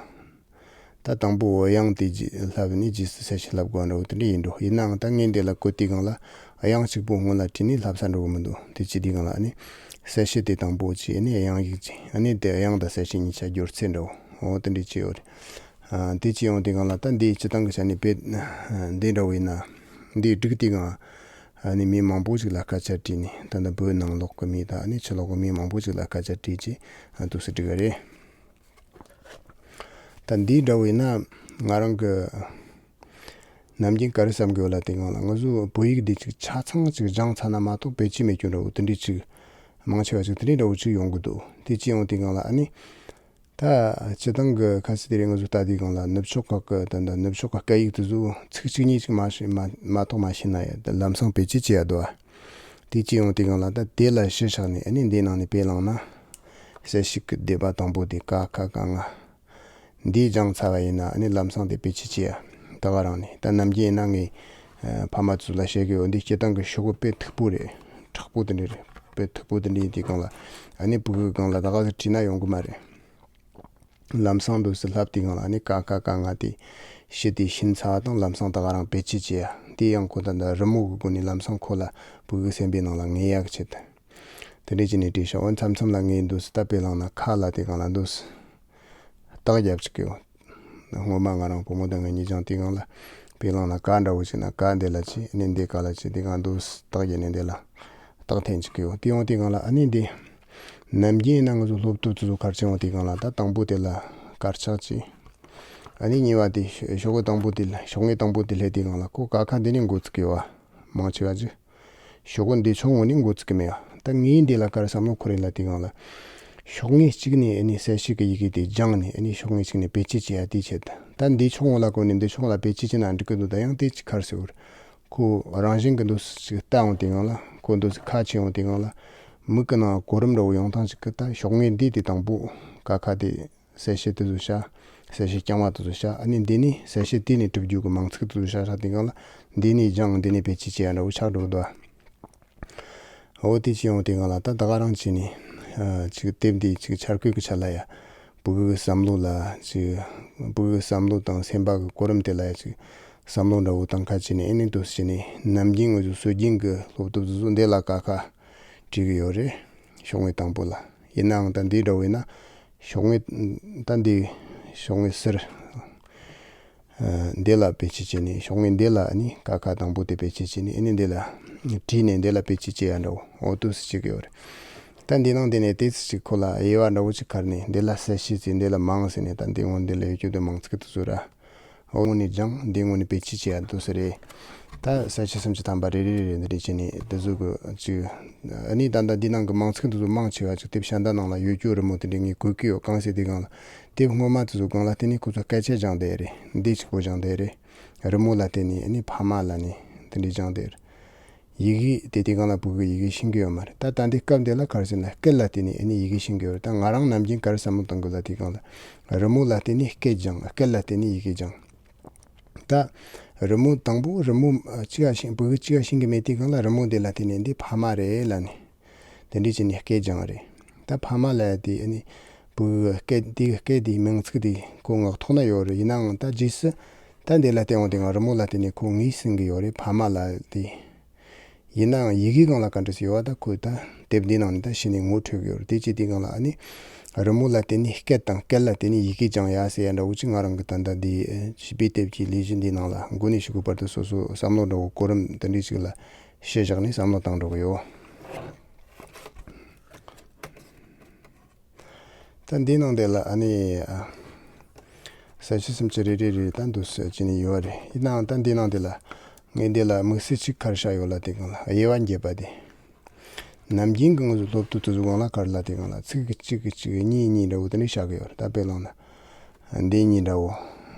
ད་དང་པོ་དབྱངས་དེ་རྗེས་ལྷབ་ནས་རྗེས་སུ་གསལ་བྱེད་ལྷབ་དགོས་འདྲ་བོ་དེ་འདྲ་ཡིན་འགྲོ། ཡིན་ནའང་ད་ངས་འདི་ལ་བཀོད་དུས་སྒང་ལ་དབྱངས་གཅིག་པོ་སྔོན་ལ་བྲིས་ནས་ལྷབ་ས་འགྲོ་གི་མི་འདུག་དེ་བྱེད་དུས་སྒང་ལ་ཨ་ནི་གསལ་བྱེད་དེ་དང་པོ་བྱས་ཨ་ནི་དབྱངས་ཡིག་བྱས་ཨ་ནི་དེ་དབྱངས་དང་གསལ་བྱེད་གཉིས་ཆ་སྦྱོར་ཚུལ་འདྲ་བོ་འོ་དེ་འདྲ་བྱས་ཡོད་རེད། ཨ། དེ་བྱས་ཡོང་དུས་སྒང་ལ་ད་འདིའི་སྤྱི་བཏང་གི་ཆ་ནས་དཔེ་འདི་འདྲ་བོ་ཡིན་ན་འདིའི་སྒྲིག་དུས་སྒང་། ཨ་ནི་མི་མང་པོ་ཞིག་ལ་སྐད་ཆ་དྲིས་ནས། ད་ལྟ་བོད་ནང་ལོགས་ཀྱི་མི་དང་ཨ་ནི་ཕྱི་ལོགས་ཀྱི་མི་མང་པོ་ཞིག་ལ་སྐད་ཆ་དྲིས་རྗེས་ཨ་འདུག་སེ་བྲིས་པ་རེད། ད་འདི་འདྲ་བོ་ཡིན་ན་ང་རང་གི་ནམ་རྒྱུན་ག་རེ་བསམ་གི་ཡོད་ལབ་དུས་སྒང་ལ། ང་ཚོ་བོད་ཡིག་འདི་ཅིག་ཆ་ཚང་ཅིག་སྦྱངས་ཚར་ན་མ་གཏོགས་བེད་སྤྱོད་མེད་རྒྱུ་འདྲ་བོ་དེ་འདྲའི་ཅིག་མང་ཆེ་བ་ཅིག་དེ་འདྲའི་འདྲ་བོ་ཅིག་ཡོང་གི་འདུག་དེ་ཅིག་ཡོང་དུས་སྒང་ལ་ཨ་ནི། ད་སྤྱིར་བཏང་གི་ཁ་སང་དེ་རིང་ང་ཚོ་ལྟ་དུས་སྒང་ལ་ནུབ་ཕྱོགས་ཁག་གི་ད་ད་ནུབ་ཕྱོགས་ཀྱི་སྐད་ཡིག་དེ་ཚོ་ཚིག་གཅིག་གཉིས་ཅིག་མ་ཤེས་མ་མ་གཏོགས་མ་ཤེས་ན་ཡང་ད་ལམ་སང་བེད་སྤྱོད་བྱེད་ཡ་འདུག་ཨ། དེ་ཅིག་ཡོང་དུས་སྒང་ལ་ད་དེ་ལ་གཞི་བཞག་ནས་ཨ་ནི་འདི་ནང་ནས་དཔེ་བླངས་ན། གསལ་བྱེད་ཀྱི་སྡེ་པ་དང་པོ་དེ་ཀ་ཁ་ག་ང་འདི་སྦྱངས་ཚར་བ་ཡིན་ན་ཨ་ནི་ལམ་སང་དེ་བེད་སྤྱོད་བྱེད་ཡ་ད་ག་རང་ནས། ད་ནམ་རྒྱུན་ཡིན་ན་ངས་ཨ་ཕ་མ་ཚོ་ལ་བཤད་གི་ཡོད། འདི་སྤྱིར་བཏང་གི་ཤོག་བུ་དཔེ་མཐུག་པོ་རེད། མཁྲེགས་པོ་དེ་འདྲ་རེད། དཔེ་མཐུག་པོ་དེ་འདྲ་ཡིན་དུས་སྒང་ལ་ཨ་ནི་ཕྲུ་གུ་སྒང་ལ་ད་ག་ཚོད་བྲིས་ན་ཡོང་གི་མ་རེད། ལམ་སང་འདུག་སེ་ལྷབ་དུས་སྒང་ལ་ཨ་ནི་ཀ་ཁ་ག་ང་དེ་ཤི་དེ་ཤིན་ཚ་དང་ལམ་སང་ད་ག་རང་བེད་སྤྱོད་བྱེད་ཡ་དེ་ཡང་ཁོ་ད་ད་རི་མོ་གི་སྒོ་ནས་ལམ་སང་ཁོ་ལ་ཕྲུ་གུ་སེམས་པའི་ནང་ལ་ངེས་ཡག་ཆེད་དུ་དེ་འདྲ་བྱས་ནས་བྲིས་ཤག་འོ་མཚམས་མཚམས་ལ་ངས་འདུག་སེ་ད་དཔེ་བླངས་ན་ཁ་ལ་དེ་སྒང་ལ་འདུག་སེ་རྟགས་རྒྱབ་ཅིག་གི་ཡོད། སྔོན་མ་ང་རང་བུ་མོ་དང་ང་གཉིས་སྦྱངས་དུས་སྒང་ལ་དཔེ་བླངས་ན་ཀ་འདྲ་བོ་ཅིག་ན་ཀ་འདི་ལ་ཅིག་ཨ་ནི་འདི་ཀ་ལ་ཅིག་དེ་སྒང་འདུག་སེ་རྟགས་རྒྱབ་ནས་འདི་ལ་རྟགས་འཐེན་ཅིག་གི་ཡོད། དེ་ཡོང་དུས་སྒང་ལ་ཨ་ནི་འདི། ནམ་རྒྱུན་ཡིན་ན་ང་ཚོ་སློབ་ཕྲུག་ཚོ་གར་ཆེན་པོ་དེ་སྒང་ལ་ད་དང་པོ་དེ་ལ་དཀར་ཆག་ཅིག་ཨ་ནི་གཉིས་པ་དེ་ཤོག་ཤོག་གུ་དང་པོ་དེ་ལ་ཤོག་ངོས་དང་པོ་དེ་སླེབས་དུས་སྒང་ལ་ཁོ་ཀ་ཁ་འདི་ནས་འགོ་བཙུགས་ཡོད་བ། མང་ཆེ་བ་ཅིག་ཤོག་གུ་འདི་ཕྱོགས་ངོས་ནས་འགོ་བཙུགས་གི་མེད་བ། ད་ངས་འདི་ལ་ག་རེ་བསམ་བློ་འཁོར་ཡིན་ལབ་དུས་སྒང་ལ། ཤོག་ངོས་གཅིག་ནས་ཨ་ནི་གསལ་བྱེད་ཀྱི་ཡི་གེ་དེ་སྦྱངས་ནས་ཨ་ནི་ཤོག་ངོས་གཅིག་ནས་བེད་སྤྱོད་བྱེད་ཡ་དེའི་ཆེད་དུ། ད་འདི་ཕྱོགས་ངོས་ལ་བཀོད་ནས་འདི་ཕྱོགས་ལ་བེད་སྤྱོད་བྱས་ན་འགྲིག་གི་འདུག་ད་ཡང་དེ་ཅིག་ག་རེ་ཟེར་དགོས་རེད། ཁོ་རང་བཞིན་གྱིས་འདུག་སེ་ཅིག་ལྟ་ཡོང་དུས་སྒང་ལ། ཁོ་འདུག་སེ་ཁ་ཕྱེ་ཡོང་དུས་སྒང་ལ། མིག་གི་ནང་གོ་རིམ་འདྲ་བོ་ཡོང་སྟངས་ཅིག་གི་ད་ཤོག་ངོས་འདི་དེ་དང་པོ་ཀ་ཁ་དེ་གསལ་བྱེད་དེ་ཚོ་བྱ། གསལ་བྱེད་རྐྱང་པ་དེ་ཚོ་བྱ། ཨ་ནི་འདི་ནས་གསལ་བྱེད་དེ་ནས་གྲུབ་རྒྱུ་གི་མིང་ཚིག་དེ་ཚོ་བྱ་བྱ་དུས་སྒང་ལ། འདི་ནས་སྦྱངས་འདི་ནས་བེད་སྤྱོད་བྱེད་ཡ་འདྲ་བོ་ཆགས་འགྲོ་གི་འདུག་ཨ། འོ་དེ་བྱས་ཡོང་དུས་སྒང་ལ་ད་ད་ག་རང་བྱས་ནས་ཨ་ཅིག་དེབ་འདི་ཅིག་འཆར་འགོད་ཀྱི་ཆ་ལ་ཡ། ཕྲུ་གུའི་བསམ་བློ་ལ་ཅིག་ཕྲུ་གུའི་བསམ་བློ་དང་སེམས་པ་གི་གོ་རིམ་དེ་ལ་ཡ་ཅིག་བསམ་བློ་འདྲ་བོ་བཏང་ཁ་བྱས་ནས། ཨེ་ནི་འདུག་སེ་བྱས་ནས་ནམ་རྒྱུན་ང་ཚོ་སྲོལ་རྒྱུན་གྱི་སློབ་དེབ་དེ་ཚོ་འདི་ལ་ཀ་ཁ་བྲིས་གི་ཡོད་རེད། ཤོག་ངོས་དང་པོ་ལ། ཡིན་ནའང་ད་འདི་འདྲ་བོ་ཡིན་ན། ཤོག་ངོས་ད་འདི་ཤོག་ངོས་ཟུར་ཨ་འདི་ལ་བེད་སྤྱོད་བྱས་ནས། ཤོག་ངོས་འདི་ལ་ཨ་ནི་ཀ་ཁ་དང་པོ་དེ་བེད་སྤྱོད་བྱས་ནས། ཨ་ནི་འདི་ལ་བྲིས་ནས་འདི་ལ་བེད་སྤྱོད་བྱེད་ཡ་འདྲ་བོ། འོ་འདུག་སེ་བྱེད་ཀྱི་ཡོད་རེད། ད་འདི་ནང་འདི་ནས་ཏོག་ཙམ་ཅིག་ཁོ་ལ་དབྱེ་བ་འདྲ་བོ་ཅིག་འཁར་ནས། འདི་ལ་གསལ་བྱེད་ཟེར། འདི་ལ་མིང་ཟེར་ནས། ད་འདི་སྔོན་འདི་ལ་ཡོད་རྒྱུ་དེ་མིང་ཚིག་དེ་ཚོ་ར། འོ་ངོས་ནས་སྦྱངས། འདི་ངོས་ནས་བེད་སྤྱོད་བྱེད་ཡ་འདུག་སེ་རེད། ད་གསལ་བྱེད་སུམ་ཅུ་ཐམ་པ་རེ་རེ་རེ་རེ་འདི་འདྲ་བྱས་ནས་འདི་ཚོ་གི་ཅིག་ཨ་ནི་ད་ལྟ་འདི་ནང་གི་མིང་ཚིག་འདི་ཚོ་མང་ཆེ་བ་ཅིག་དེབ་གཞན་དག་ནང་ལ་ཡོད་རྒྱུ་རི་མོ་དེ་འདྲ་ངས་བཀོད་ཀྱི་ཡོད། གང་ཟེར་དུས་སྒང་ལ། དེབ་སྔོན་མ་དེ་ཚོ་སྒང་ལ་བརྟེན་ནས་ཁོ་ཚོ་སྐད་ཆ་སྦྱངས་བསྡད་རེད། འདི་གཅིག་པོ་སྦྱངས་བསྡད་རེད། རི་མོ་ལ་བརྟེན་ནས་ཨ་ནི་ཕ་མ་ལབ་ནས་དེ་འདྲ་སྦྱངས་བསྡད་རེད། ཡི་གེ་དེ་དུས་སྒང་ལ་ཕྲུ་གུ་ཡི་གེ་ཤེས་ཀྱི་ཡོད་མ་རེད། ད་ད་འདི་སྐབས་འདི་ལ་ག་རེ་ཟེར་ན། སྐད་ལ་བརྟེན་ནས་ཨ་ནི་ཡི་གེ་ཤེས་ཀྱི་ཡོད་རེད། ད་ང་རང་ནམ་རྒྱུན་ག་རེ་བསམ་བློ་བཏང་གི་ལབ་དུས་སྒང་ལ། རི་མོ་ལ་བརྟེན་ནས་སྐད་སྦྱངས། སྐད་ལ་བརྟེན་ནས་ཡི་གེ་སྦྱངས། ད་རི་མོ་དང་པོ་རི་མོ་ཨ་གཅིག་ག་ཤེས། ཕྲུ་གུ་གཅིག་ག་ཤེས་ཀྱི་མེད་དུས་སྒང་ལ། རི་མོ་འདི་ལ་བརྟེན་ནས་འདི་ཕ་མ་རེད་ལབ་ནས། དེ་འདྲ་བྱས་ནས་སྐད་སྦྱངས་རེད། ད་ཕ་མ་ལབ་ཡ་དེ་ཨ་ནི་ཕྲུ་གུ་སྐད་དེ་སྐད་དེའི་མིང་ཚིག་དེ་ཁོ་ངག་ཐོག་ན་ཡོད་རེད། ཡིན་ནའང་ད་རྗེས་སུ་ད་འདི་ལ་བལྟས་འོང་དུས་སྒང་རི་མོ་ལ་བརྟེན་ནས་ཁོ་ངོས་ཟིན་གྱི་ཡོད་རེད། ཕ་མ་ལབ་ཡ་དེ། ཡིན་ནའང་ཡི་གེ་སྒང་ལ་ག་འདྲ་ཞིག་ཡོད་པ་ད་ཁོས་ད་དེབ་འདིའི་ནང་ནས་ད་ཤེས་ནས་ངོ་འཕྲོད་ཀྱི་ཡོད་རེད། དེ་བྱེད་དུས་སྒང་ལ་ཨ་ནི་རི་མོ་ལ་བརྟེན་ནས་སྐད་དང་སྐད་ལ་བརྟེན་ནས་ཡི་གེ་སྦྱང་ཡ་ཟེར་ཡ་འདྲ་བོ་ཅིག་ང་རང་གི་ད་ལྟ་འདི་བྱིས་པའི་དེབ་ཀྱི་ལས་གཞི་འདིའི་ནང་ལ་འགོ་ནས་ཤོག་གུ་བར་དུ་སོ་སོ་བསམ་བློ་འདྲ་བོ་གོ་རིམ་དེ་འདྲ་ཞིག་ལ་གཞི་བཞག་ནས་བསམ་བློ་བཏང་འགྲོ་གི་ཡོད། ད་འདི་ནང་དེ་ལ་ཨ་ནི་ཨ་གསལ་བྱེད་སུམ་ཅུ་རེ་རེ་རེ་ད་འདུག་སེ་བྱས་ནས་ཡོད་རེད། ཡིན་ནའང་ད་འདི་ནང་དེ་ལ་ངས་འདི་ལ་དམིགས་བསལ་གཅིག་ག་རེ་བཞག་ཡོད་ལབ་དུས་སྒང་ལ། དབྱེ་བ་འབྱེད་པ་དེ། ནམ་རྒྱུན་གྱི་ང་ཚོ་སློབ་དེབ་དེ་ཚོའི་སྒང་ལ་ག་རེ་ལབ་དུས་སྒང་ལ། ཚིག་གཅིག་གཅིག་གཉིས་གཉིས་འདྲ་བོ་དེ་འདྲ་བཞག་གི་ཡོད་རེད། ད་དཔེ་བླངས་ན། འདི་གཉིས་འདྲ་བོ།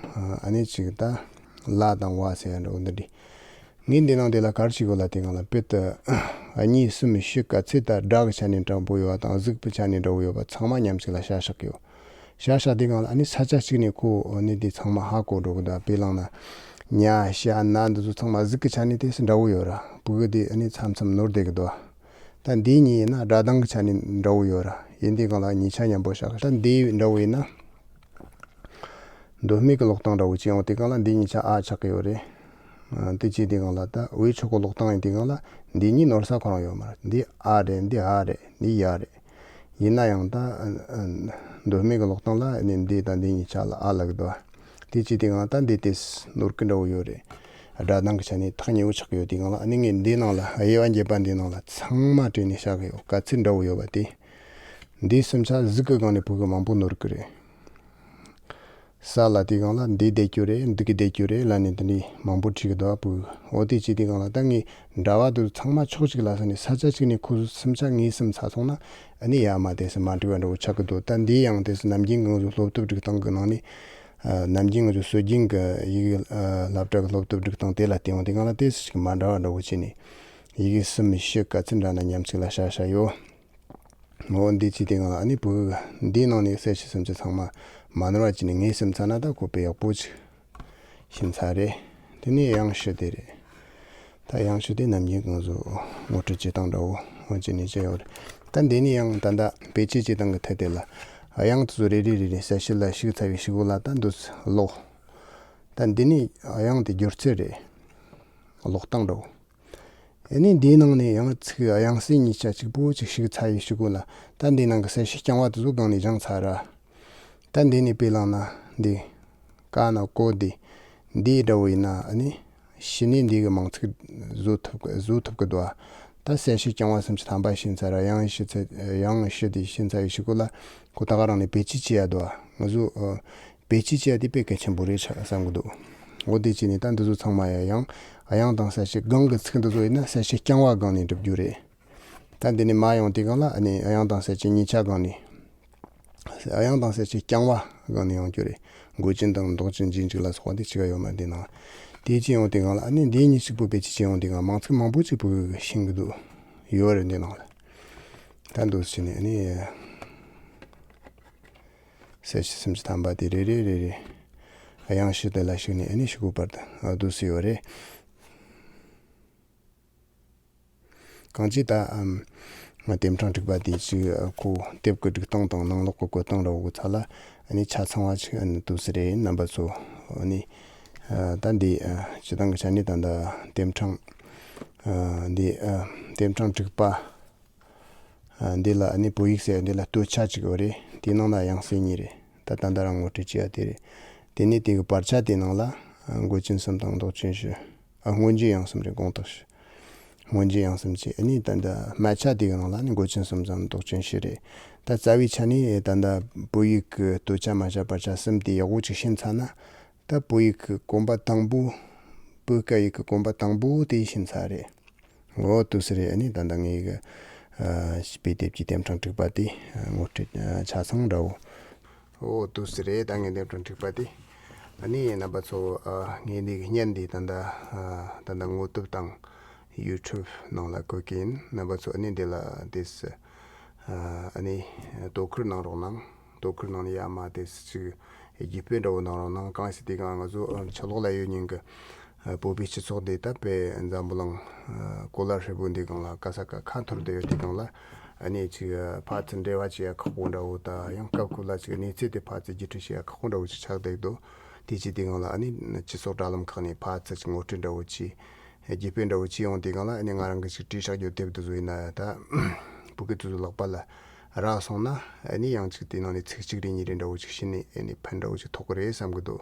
ཨ་ནི་གཅིག་ད་ལ་དང་བ་ཟེར་ཡ་འདྲ་བོ་འདི་འདྲ། ངས་འདི་ནང་དེ་ལ་ག་རེ་བྱེད་དགོས་ལབ་དུས་སྒང་ལ། དཔེ་ད་གཉིས་གསུམ་བཞི་ག་ཚད་ད་སྒྲ་གི་ཆ་ནས་འདྲ་བོ་ཡོད་པ་དང་། གཟུགས་པོའི་ཆ་ནས་འདྲ་བོ་ཡོད་པ་ཚང་མ་མཉམ་གཅིག་ལ་བྱ་བཞག་གི་ཡོད། བྱ་བཞག་དུས་སྒང་ལ་ཨ་ནི་ས་ཆ་གཅིག་ནས་ཁོ་ཨ་ནི་དེ་ཚང་མ་ཧ་གོ་འགྲོ་གི་འདུག་དཔེ་བླངས་ན། ཉ་ཤ་ན་འདི་ཚོ་ཚང་མ་གཟུགས་ཀྱི་ཆ་ནས་དེ་འདྲ་བོ་ཡོད་ར། ཕྲུ་གུ་དེ་ཨ་ནི་མཚམས་མཚམས་ནོར་བསྡད་གི་འདུག་ད་འདི་གཉིས་ཡིན་ན་སྒྲ་གདངས་ཀྱི་ཆ་ནས་འདྲ་བོ་ཡོད་ར། ཡིན་དུས་སྒང་ལ་གཉིས་ཆ་མཉམ་པོ་བཞག་ད་འདི་འདྲ་བོ་ཡིན་ན། མདོ་སྨད་ཀྱི་ཀློག་སྟངས་འདྲ་བོ་བྱས་ཡོང་དུས་སྒང་ལ་འདི་གཉིས་ཆ་ཨ་ཆགས་ཀྱི་ཡོད་རེད། ཨ་དེ་བྱས་དུས་སྒང་ལ་ད་བོད་ཆོལ་ཁའི་ཀློག་སྟངས་ཡིན་དུས་སྒང་ལ་འདི་གཉིས་ནོར་ས་ཁོ་རང་ཡོད་མ་རེད། འདི་ཨ་རེད། འདི་འ་རེད། འདི་ཡ་རེད། ཡིན་ན་ཡང་ད་ཨ་ཨ་མདོ་སྨད་ཀྱི་ཀློག་སྟངས་ལ་ནི་འདི་དང་འདི་གཉིས་ཆ་ལ་ཨ་ལབ་ཀྱི་འདུག་དེ་བྱས་དུས་སྒང་ད་འདི་དེ་ནོར་གི་འདྲ་བོ་ཡོད་རེད། སྒྲ་གདངས་ཀྱི་ཆ་ནས་ཐག་ཉེ་བོ་ཆགས་ཀྱི་ཡོད་དུས་སྒང་ལ། ཨ་ནི་ངས་འདིའི་ནང་ལ། དབྱེ་བ་འབྱེད་པ་འདིའི་ནང་ལ་ཚང་མ་བྲིས་ནས་བཞག་གི་ཡོད། ག་ཚོད་འདྲ་བོ་ཡོད་པ་དེ། འདིའི་སུམ་ཆ་གཟུགས་ཀྱི་སྒང་ནས་ཕྲུ་གུ་མང་པོ་ནོར་གི་རེད། ས་ལ་དེའི་སྒང་ལ་འདི་བསྡད་རྒྱུ་རེད། འདི་གི་བསྡད་རྒྱུ་རེད་ལབ་ནས་འདི་འདྲའི་མང་པོ་བྲིས་གི་འདུག་ཨ། ཕྲུ་གུ། འོ་དེ་བྱས་དུས་སྒང་ལ་ད་ངས་འདྲ་བ་དེ་ཚང་མ་ཕྱོགས་གཅིག་ལ་ཟིན་ནས། ས་ཆ་གཅིག་ནས་ཁོ་ཚོ་སུམ་ཆ་ངེས་གསུམ་ཚ་སོང་ན། ཨ་ནི་ཡ་མ་དེ་སུ་མ་འགྲིག་པ་འདྲ་བོ་ཆགས་ཀྱི་འདུག་ད་འདི་ཡང་དེ་སུ་ནམ་རྒྱུན་ང་ཚོ་སློབ་དེབ་སྒྲིག་སྟངས་ཀྱི་ནང་ནས། ཨ། ནམ་རྒྱུན་ང་ཚོ་སྲོལ་རྒྱུན་གྱི་ཡི་གེ། ཨ། སློབ་གྲྭ་གི་སློབ་དེབ་སྒྲིག་སྟངས་དེ་ལ་བལྟས་ཡོང་དུས་སྒང་ལ། དེ་སུ་ཞིག་མ་འདྲ་བ་འདྲ་བོ་བྱས་ནས། ཡི་གེ་གསུམ་བཞི་ག་ཚོད་འདྲ་ན་མཉམ་གཅིག་ལ་བཞག་བཞག་ཡོད། འོ་འདི་བྱས་དུས་སྒང་ལ། ཨ་ནི་ཕྲུ་གུ་འདིའི་ནང་ནས་གསལ་བྱེད་སུམ་ཅུ་ཚང་མ་མ་ནོར་བ་བྱས་ནས་ངེས་གསུམ་ཚ་ན་ད་ཁོ་དཔེ་ཡག་པོ་ཅིག་ཤེས་ཚར་རེད། དེ་ནས་དབྱངས་བཞི་དེ་རེད། ད་དབྱངས་བཞི་དེ་ནམ་རྒྱུན་ང་ཚོ་ངོ་སྤྲོད་བྱེད་སྟངས་འདྲ་བོ་འོ་བྱས་ནས་བྱས་ཡོད་རེད། ད་འདི་ནས་ཡང་ད་ལྟ་བེད་སྤྱོད་བྱེད་སྟངས་ཀྱི་ཐད་དེ་ལ། དབྱངས་དེ་ཚོ་རེ་རེ་རེ་རེ་གསལ་བྱེད་ལ་ཞུགས་ཚར་བའི་གཞུག་གུ་ལ། ད་འདུག་སེ་ཀློག་ད་འདི་ནས་དབྱངས་དེ་སྒྱུར་ཚུལ་རེད། ཀློག་སྟངས་འདྲ་བོ། ཨ་ནི་འདིའི་ནང་ནས་ཡང་ཚིག་དབྱངས་གསལ་གཉིས་ཆ་གཅིག་པོ་ཅིག་ཞུགས་ཚར་ཡི་གཞུག་གུ་ལ། ད་འདིའི་ནང་གི་གསལ་བྱེད་རྐྱང་བ་དེ་ཚོ་སྒང་ནས་སྦྱངས་ཚར་ར། ད་འདི་ནས་དཔེ་བླངས་ན། འདི་ཀ་ན་གོ་འདི། འདི་འདྲ་བོ་ཡིན་ན། ཨ་ནི་གཞི་ནས་འདི་གི་མིང་ཚིག་བཟོ་ཐུབ་བཟོ་ཐུབ་ཀྱི་འདུག་ཨ། ད་གསལ་བྱེད་རྐྱང་བ་སུམ་ཅུ་ཐམ་པ་ཤེས་ཚར་ར། དབྱངས་བཞི་ཚེ། དབྱངས་བཞི་དེ་ཤེས་ཚར་ཡི་གཞུག་གུ་ལ། ཁོ་ད་ག་རང་ནས་བེད་སྤྱོད་བྱེད་ཡ་འདུག་ཨ། ང་ཚོ། ཨ། བེད་སྤྱོད་བྱེད་ཡ་དེ་དཔེ་གལ་ཆེན་པོ་རེད་ཆ་བསམ་གི་འདུག་འོ་དེ་བྱས་ནས་ད་འདི་ཚོ་ཚང་མ་ཡ་ཡང་དབྱངས་དང་གསལ་བྱེད་སྒང་གི་ཚིག་འདི་ཚོ་ཡིན་ན་གསལ་བྱེད་རྐྱང་བ་སྒང་ནས་འགྲུབ་རྒྱུ་རེད། ད་འདི་ནས་མར་ཡོང་དུས་སྒང་ལ། ཨ་ནི་དབྱངས་དང་གསལ་བྱེད་གཉིས་ཆ་སྒང་ནས། དབྱངས་དང་གསལ་བྱེད་རྐྱང་བ་སྒང་ནས་ཡོང་རྒྱུ་རེད། མགོ་ཅན་དང་འདོགས་ཅན། རྗེས་འཇུག་ལ་སོགས་པ་འདི་གཅིག་ཡོད་མ་རེད་འདི་ནང་ལ། དེ་བྱས་ཡོང་དུས་སྒང་ལ། ཨ་ནི་འདི་གཉིས་གཅིག་པོ་བེད་སྤྱོད་བྱས་ཡོང་དུས་སྒང་ལ། མིང་ཚིག་མང་པོ་གཅིག་པོ་ཤེས་གི་འདུག་ཡོད་རེད་འདི་ནང་ལ། ད་འདུག་སེ་བྱས་ནས། ཨ་ནི་གསལ་བྱེད་སུམ་ཅུ་ཐམ་པ་དེ་རེ་རེ་རེ་རེ། དབྱངས་བཞི་དེ་ལ་ཞུགས་ནས། ཨ་ནི་གཞུག་གུ་བར་དུ་འདུག་སེ་ཡོད་རེད། གང་ཅི་ད། ཨམ། དེབ་ཕྲེང་དྲུག་པ་དེ་ཅིག་ཁོ་དེབ་ཀྱི་སྒྲིག་སྟངས་དང་ནང་ལོགས་ཀྱི་བཀོད་སྟངས་འདྲ་བོ་གི་ཐད་ལ། ཨ་ནི་ཆ་ཚང་བ་ཅིག་ཨ་ནི་འདུག་སེ་རེད། རྣམ་པ་ཚོ། ཨ་ནི། ཨ། ད་འདི། ཨ། སྤྱིར་བཏང་གི་ཆ་ནས་ད་ལྟ་དེབ་ཕྲེང་། ཨ། འདི། ཨ། དེབ་ཕྲེང་དྲུག་པ། ཨ། འདི་ལ། ཨ་ནི་བོད་ཡིག་ཟེར་འདི་ལ་སྟོད་ཆ་གཅིག་ཡོད་རེད། དེའི་ནང་ན་དབྱངས་གསལ་གཉིས་རེད། ད་ད་ལྟ་རང་ངོ་སྤྲོད་བྱས་ཡ་དེ་རེད། དེ་ནས་དེ་གི་བར་ཆ་དེའི་ནང་ལ། ཨ། མགོ་ཅན་གསུམ་དང་འདོགས་ཅན་བཞི། ཨ། སྔོན་འཇུག་དབྱངས་གསུམ་རེད། དགོངས་དག་བཞི། སྔོན་འཇུག་དབྱངས་གསུམ་བྱས། ཨ་ནི་ད་ལྟ་སྨད་ཆ་དེ་གི་ནང་ལ་ནི་མགོ་ཅན་གསུམ་དང་འདོགས་ཅན་བཞི་རེད། ད་རྩ་བའི་ཆ་ནས་ད་ལྟ་བོད་ཡིག་གི་སྟོད་ཆ་སྨད་ཆ་བར་ཆ་གསུམ་དེ་ཡག་པོ་ཅིག་ཤེས་ཚར་ན། ད་བོད་ཡིག་གི་གོམ་པ་དང་པོ། བོད་སྐད་ཡིག་གི་གོམ་པ་དང་པོ་དེ་ཤེས་ཚར་རེད། འོ་འདུག་སེ་རེད། ཨ་ནི་ད་ལྟ་ངས་གི། ཨ། བྱིས་པའི་དེབ་ཀྱི་དེབ་ཕྲེང་དྲུག་པ་དེ། ཨ། ངོ་སྤྲོད། ཨ། ཆ་ཚང་འདྲ་བོ། འོ་འདུག་སེ་རེད། ད་ངས་དེབ་ཕྲེང་དྲུག་པ་དེ། ཨ་ནི་རྣམ་པ་ཚོ། ཨ། ངས་འདི་གི་བརྙན་འདི་ད་ལྟ། ཨ། ད་ལྟ་ངོ་དེབ་དང་ཡུ་ཊུབ་ནང་ལ་བཀོད་ཀྱི་ཡིན། རྣམ་པ་ཚོ་ཨ་ནི་འདི་ལ་དེ་སུ། ཨ། ཨ་ནི་དོ་ཁུར་གནང་རོགས་གནང་། དོ་ཁུར་གནང་ནས་ཡར་མར་དེ་སུ་ཅིག་རྒྱུས་སྤེལ་འདྲ་བོ་གནང་རོགས་གནང་། གང་ཞིག་དེ་གང་ང་ཚོ་ཕྱི་ལོགས་ལ་ཡོད་མཁན་གྱི། ཨ། བོད་པའི་སྤྱི་ཚོགས་འདི་ད་དཔེ་འཛམ་བུ་གླིང་། ཨ། གོ་ལ་ཧྲིལ་པོ་འདི་སྒང་ལ་ག་ས་ག་ཁ་འཐོར་བསྡད་ཡོད་དུས་སྒང་ལ། ཨ་ནི་ཅིག་ཕར་ཚུར་འབྲེལ་བ་བྱེད་ཡ་ཁག་པོ་འདྲ་བོ་དང་། ཡང་སྐབས་སྐབས་ལ་ཅིག་གནས་ཚུལ་དེ་ཕར་ཚུར་བརྒྱུད་སྤྲོད་བྱེད་ཡ་ཁག་པོ་འདྲ་བོ་ཅིག་ཆགས་བསྡད་འདུག་དེ་བྱེད་དུས་སྒང་ལ་ཨ་ནི་སྤྱི་ཚོགས་དྲ་ལམ་ཁག་ནས་ཕར་ཚུར་ཅིག་ངོ་སྤྲོད་འདྲ་བོ་བྱས། རྒྱུས་སྤེལ་འདྲ་བོ་བྱས་ཡོང་དུས་སྒང་ལ། ཨ་ནི་ང་རང་གིས་ཅིག་བྲིས་བཞག་རྒྱུ་དེབ་དེ་ཚོ་ཡིན་ན་ད་བོད་སྐད་དེ་ཚོ་ལག་པ་ལ་རག་སོང་ན། ཨ་ནི་ཡང་ཅིག་དེའི་ནང་ནས་ཚིག་གཅིག་རེ་གཉིས་རེ་འདྲ་བོ་ཅིག་ཤེས་ནས། ཨ་ནི་ཕན་འདྲ་བོ་ཅིག་ཐོགས་ཀྱི་རེད་བསམ་གྱི་འདུག་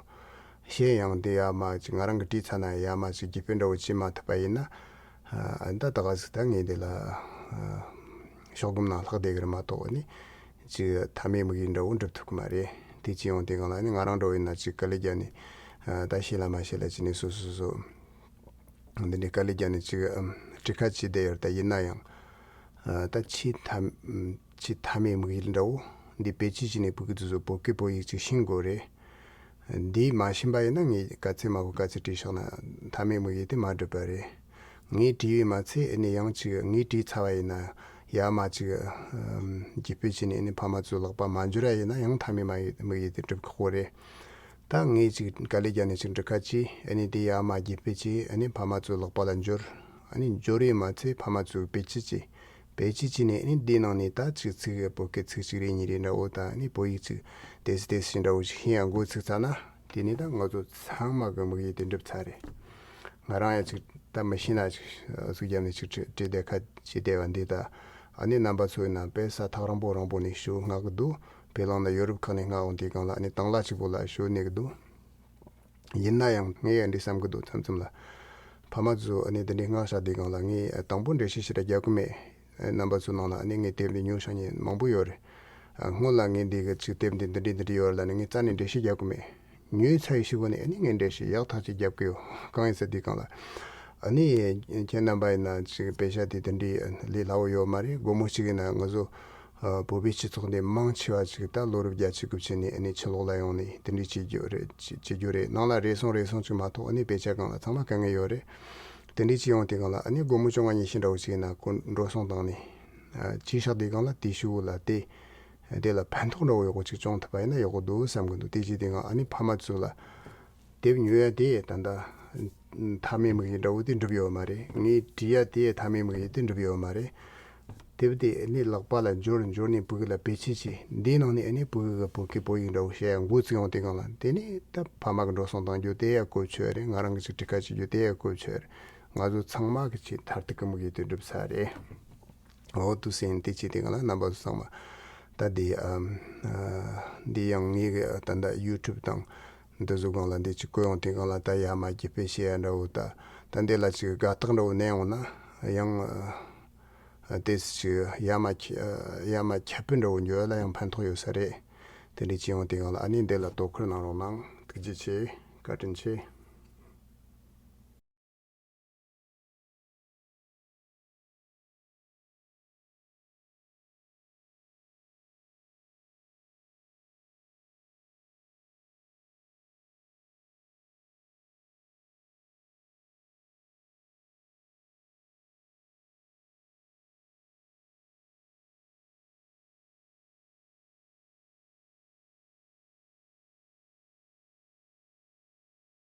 གཞན་ཡང་དེ་ཡར་མར་ཅིག་ང་རང་གིས་བྲིས་ཚར་ན་ཡར་མར་ཅིག་རྒྱུས་སྤེལ་འདྲ་བོ་བྱེད་མ་ཐུབ་པ་ཡིན་ན། ཨ། ད་ད་ག་ཟིག་ད་ངས་འདི་ལ། ཨ། ཤོག་སྒམ་ནང་ལྷག་བསྡད་ཀྱི་རེད་མ་གཏོགས། ཨ་ནི་ཅིག་མཐའ་མའི་དམིགས་ཡུལ་འདྲ་བོ་འགྲུབ་ཐུབ་ཀྱི་མ་རེད། དེ་བྱས་ཡོང་དུས་སྒང་ལ། ཨ་ནི་ང་རང་འདྲ་བོ་ཡིན་ན་ཅིག་དཀའ་ལས་བརྒྱབ་ནས། ཨ། ད་ཤེས་ལ་མ་ཤེས་ལ་བྱས་ནས་སོ་སོ་སོ་སོ། འདི་འདྲའི་དཀའ་ལས་བརྒྱབ་ནས་ཅིག་ཨམ། བྲིས་ཁ་བྱས་བསྡད་ཡོད་རེད། ད་ཡིན་ན་ཡང་། ཨ། ད་ཆེས་མཐའ། ཆེས་མཐའ་མའི་དམིགས་ཡུལ་འདྲ་བོ་འདི་བེད་སྤྱོད་བྱས་ནས་བོད་སྐད་དེ་ཚོ་བོད་སྐད་བོད་ཡིག་ཅིག་ཤེས་དགོས་རེད། འདི་མ་ཤེས་པ་ཡིན་ན་ངས་ག་ཚད་མང་པོ་ག་ཚད་བྲིས་བཞག་ན་མཐའ་མའི་དམིགས་ཡུལ་དེ་མ་འགྲུབ་པ་རེད། ངས་བྲིས་པས་མ་ཚད། ཨ་ནི་ཡང་ཅིག་ངས་བྲིས་ཚར་བ་ཡིན་ན། ཡར་མར་ཅིག་ཨམ། རྒྱུས་སྤེལ་བྱས་ནས། ཨ་ནི་ཕ་མ་ཚོའི་ལག་པ་མ་འབྱོར་བ་ཡིན་ན་ཡང་མཐའ་མའི་དམིགས་ཡུལ་དེ་འགྲུབ་ཁག་པོ་རེད། ད་ངས་ཅིག་དཀའ་ལས་བརྒྱབ་ནས་ཅིག་འབྲི་ཁ་བྱས། ཨ་ནི་དེ་ཡར་མར་རྒྱུས་སྤེལ་བྱས། ཨ་ནི་ཕ་མ་ཚོའི་ལག་པ་ལ་འབྱོར། ཨ་ནི་འབྱོར་བས་མ་ཚད་ཕ་མ་ཚོས་བེད་སྤྱོད་བྱས། བེད་སྤྱོད་བྱས་ནས། ཨ་ནི་དེའི་ནང་ནས་ད་ཅིག་ཚིག་བོད་སྐད་ཚིག་གཅིག་རེ་གཉིས་རེ་འདྲ་བོ་དང་། ཨ་ནི་བོད་ཡིག་ཅིག་དེ་སྲིད་དེ་སྲིད་འདྲ་བོ་ཅིག་ཤེས་ཡ་འགོ་ཚུགས་ཚར་ན། དེ་ནས་ད་ང་ཚོ་ཚང་མ་གི་དམིགས་ཡུལ་དེ་འགྲུབ་ཚར་རེད། ང་རང་ཡང་ཅིག་ད་མི་ཤེས་ན་ཅིག་ཟུག་བརྒྱབ་ནས་ཅིག་བྲིས་བྲིས་བསྡད་ཁ་བྱས་བསྡད་པ་འདི། ད་ཨ་ནི་རྣམ་པ་ཚོ་ཡིན་ན་དཔེ་ས་ཐག་རིང་པོ་རིང་པོ་ནས་ཞུ་མངགས་གི་འདུག་དཔེ་བླངས་ན་ཡོ་རོབ་ཁག་ནས་མངགས་འོང་དུས་སྒང་ལ། ཨ་ནི་དང་བླངས་གཅིག་པོ་ལ་ཞུ་གནང་གི་འདུག་ཡིན་ན་ཡང་ངས་ཡང་འདི་བསམ་གི་འདུག་མཚམས་མཚམས་ལ། ཕ་མ་ཚོ་ཨ་ནི་དེ་འདྲའི་མངགས་བཞག་དུས་སྒང་ལ་ངས་དང་པོ་འགྲེལ་བཤད་ཞིག་ར་རྒྱག་གི་མེད། རྣམ་པ་ཚོའི་ནང་ལ་ཨ་ནི་ངས་དེབ་འདི་ཉོ་བཞག་མཁན་མང་པོ་ཡོད་རེད། སྔོན་ལ་ངས་འདི་གི་ཅིག་དེབ་འདི་འདི་འདྲའི་འདི་འདྲའི་ཡོད་རེད་ལབ་ནས་ངས་རྩ་ནས་འགྲེལ་བཤད་རྒྱག་གི་མེད། ཉོས་ཚར་བའི་གཞུག་གུ་ནས་ཨ་ནི་ངས་འགྲེལ་བཤད་ཡག་ཐག་ཆོད་རྒྱབ་ཀྱི་ཡོད། གང་ཡིན་ཟེར་དུས་སྒང་ལ། ཨ་ནི་ཁྱེད་རྣམ་པ་ཡིན་ན་ཅིག་དཔེ་ཆ་དེ་དེ་འདྲའི་ལས་སླ་བོ་ཡོད་མ་རེད། སྒོར་མོ་གཅིག་ཡིན་ན་ང་ཚོ་ཨ་བོད་པའི་སྤྱི་ཚོགས་འདི་མང་ཆེ་བ་ཅིག་ད་ལོ་རབས་བརྒྱད་ཅུ་དགུ་བཅུ་ནས་ཨ་ནི་ཕྱི་ལོགས་ལ་ཡོང་ནས་དེ་འདྲའི་བྱེད་རྒྱུ་རེད། བྱེད་བྱེད་རྒྱུ་རེད། ནང་ལ་རེ་ཟུང་རེ་ཟུང་ཅིག་མ་གཏོགས་ཨ་ནི་དཔེ་ཆ་སྒང་ལ་ཚང་མ་དཀའ་ངལ་ཡོད་རེད། དེ་འདྲའི་བྱེད་ཡོང་དུས་སྒང་ལ་ཨ་ནི་སྒོར་མོ་བཅོ་ལྔ་ཉི་ཤུ་འདྲ་བོ་ཅིག་ཡིན་ན་ཁོ་འགྲོ་སོང་བཏང་ནས་ཨ་བྱས་བཞག་དུས་སྒང་ལ་དེའི་གཞུག་གུ་ལ་དེ་དེ་ལ་ཕན་ཐོགས་འདྲ་བོ་ཡག་པོ་ཅིག་བྱུང་ཐུབ་པ་ཡིན་ན་ཡག་པོ་འདུག་བསམ་གི་འདུག་དེ་བྱེད་དུས་སྒང་ཨ་ནི་ཕ་མ་ཚོ་ལ། དེབ་ཉོ་ཡ་དེ་ད་ལྟ་མཐའ་མའི་དམིགས་ཡུལ་འདྲ་བོ་དེ་འགྲུབ་ཡོད་མ་རེད། ངས་བྲིས་ཡ་དེ་མཐའ་མའི་དམིགས་ཡུལ་དེ་འགྲུབ་ཡོད་མ་རེད། དེབ་དེ་ཨ་ནི་ལག་པ་ལ་འབྱོར་འབྱོར་ནས་ཕྲུ་གུ་ལ་བེད་སྤྱོད་བྱས། འདིའི་ནང་ནས་ཨ་ནི་ཕྲུ་གུ་གི་བོད་སྐད་བོད་ཡིག་འདྲ་བོ་བཤད་ཡ་འགོ་བཙུགས་ཡོང་དུས་སྒང་ལ་དེ་ནས་ད་ཕ་མ་གི་འགྲོ་སོང་གཏོང་རྒྱུ་དེ་ཡ་གོ་ཆོད་རེད། ང་རང་གི་ཅིག་སྒྲིག་ཁ་བྱེད་རྒྱུ་དེ་ཡ་གོ་ཆོད་རེད། ང་ཚོ་ཚང་མ་གི་ཆེས་མཐར་ཐུག་གི་དམིགས་ཡུལ་དེ་འགྲུབ་ཚར་རེད། འོ་དུ་སེམས་དེ་བྱེད་དུས་སྒང་ལ་རྣམ་པ་ཚོ་ཚང་མ་ད་འདི་ཨམ་ཨ་འདི་ཡང་ངའི་གི་ད་ལྟ་ཡུ་ཊུབ་དང་འདི་ཚོ་སྒང་ལ་འདི་ཅིག་བཀོད་ཡོང་དུས་སྒང་ལ་ད་ཡ་མ་གི་དཔེ་བཤད་ཡ་འདྲ་བོ་ད་ད་འདི་ལ་ཅིག་དགའ་རྟགས་འདྲ་བོ་གནས་ཡོང་ན་ཡང་ཨ་དེ་ཅིག་ཡ་མ་ཁྱ་ཡ་མ་ཁྱབ་སྤེལ་འདྲ་བོ་འགྱོ་ཡ་ལ་ཡང་ཕན་ཐོགས་ཡོད་ས་རེད། དེ་འདྲ་བྱེད་ཡོང་དུས་སྒང་ལ་ཨ་ནི་འདི་ལ་དོ་ཁུར་གནང་རོགས་གནང་། ཐུགས་རྗེ་ཆེ། བཀའ་དྲིན་ཆེ།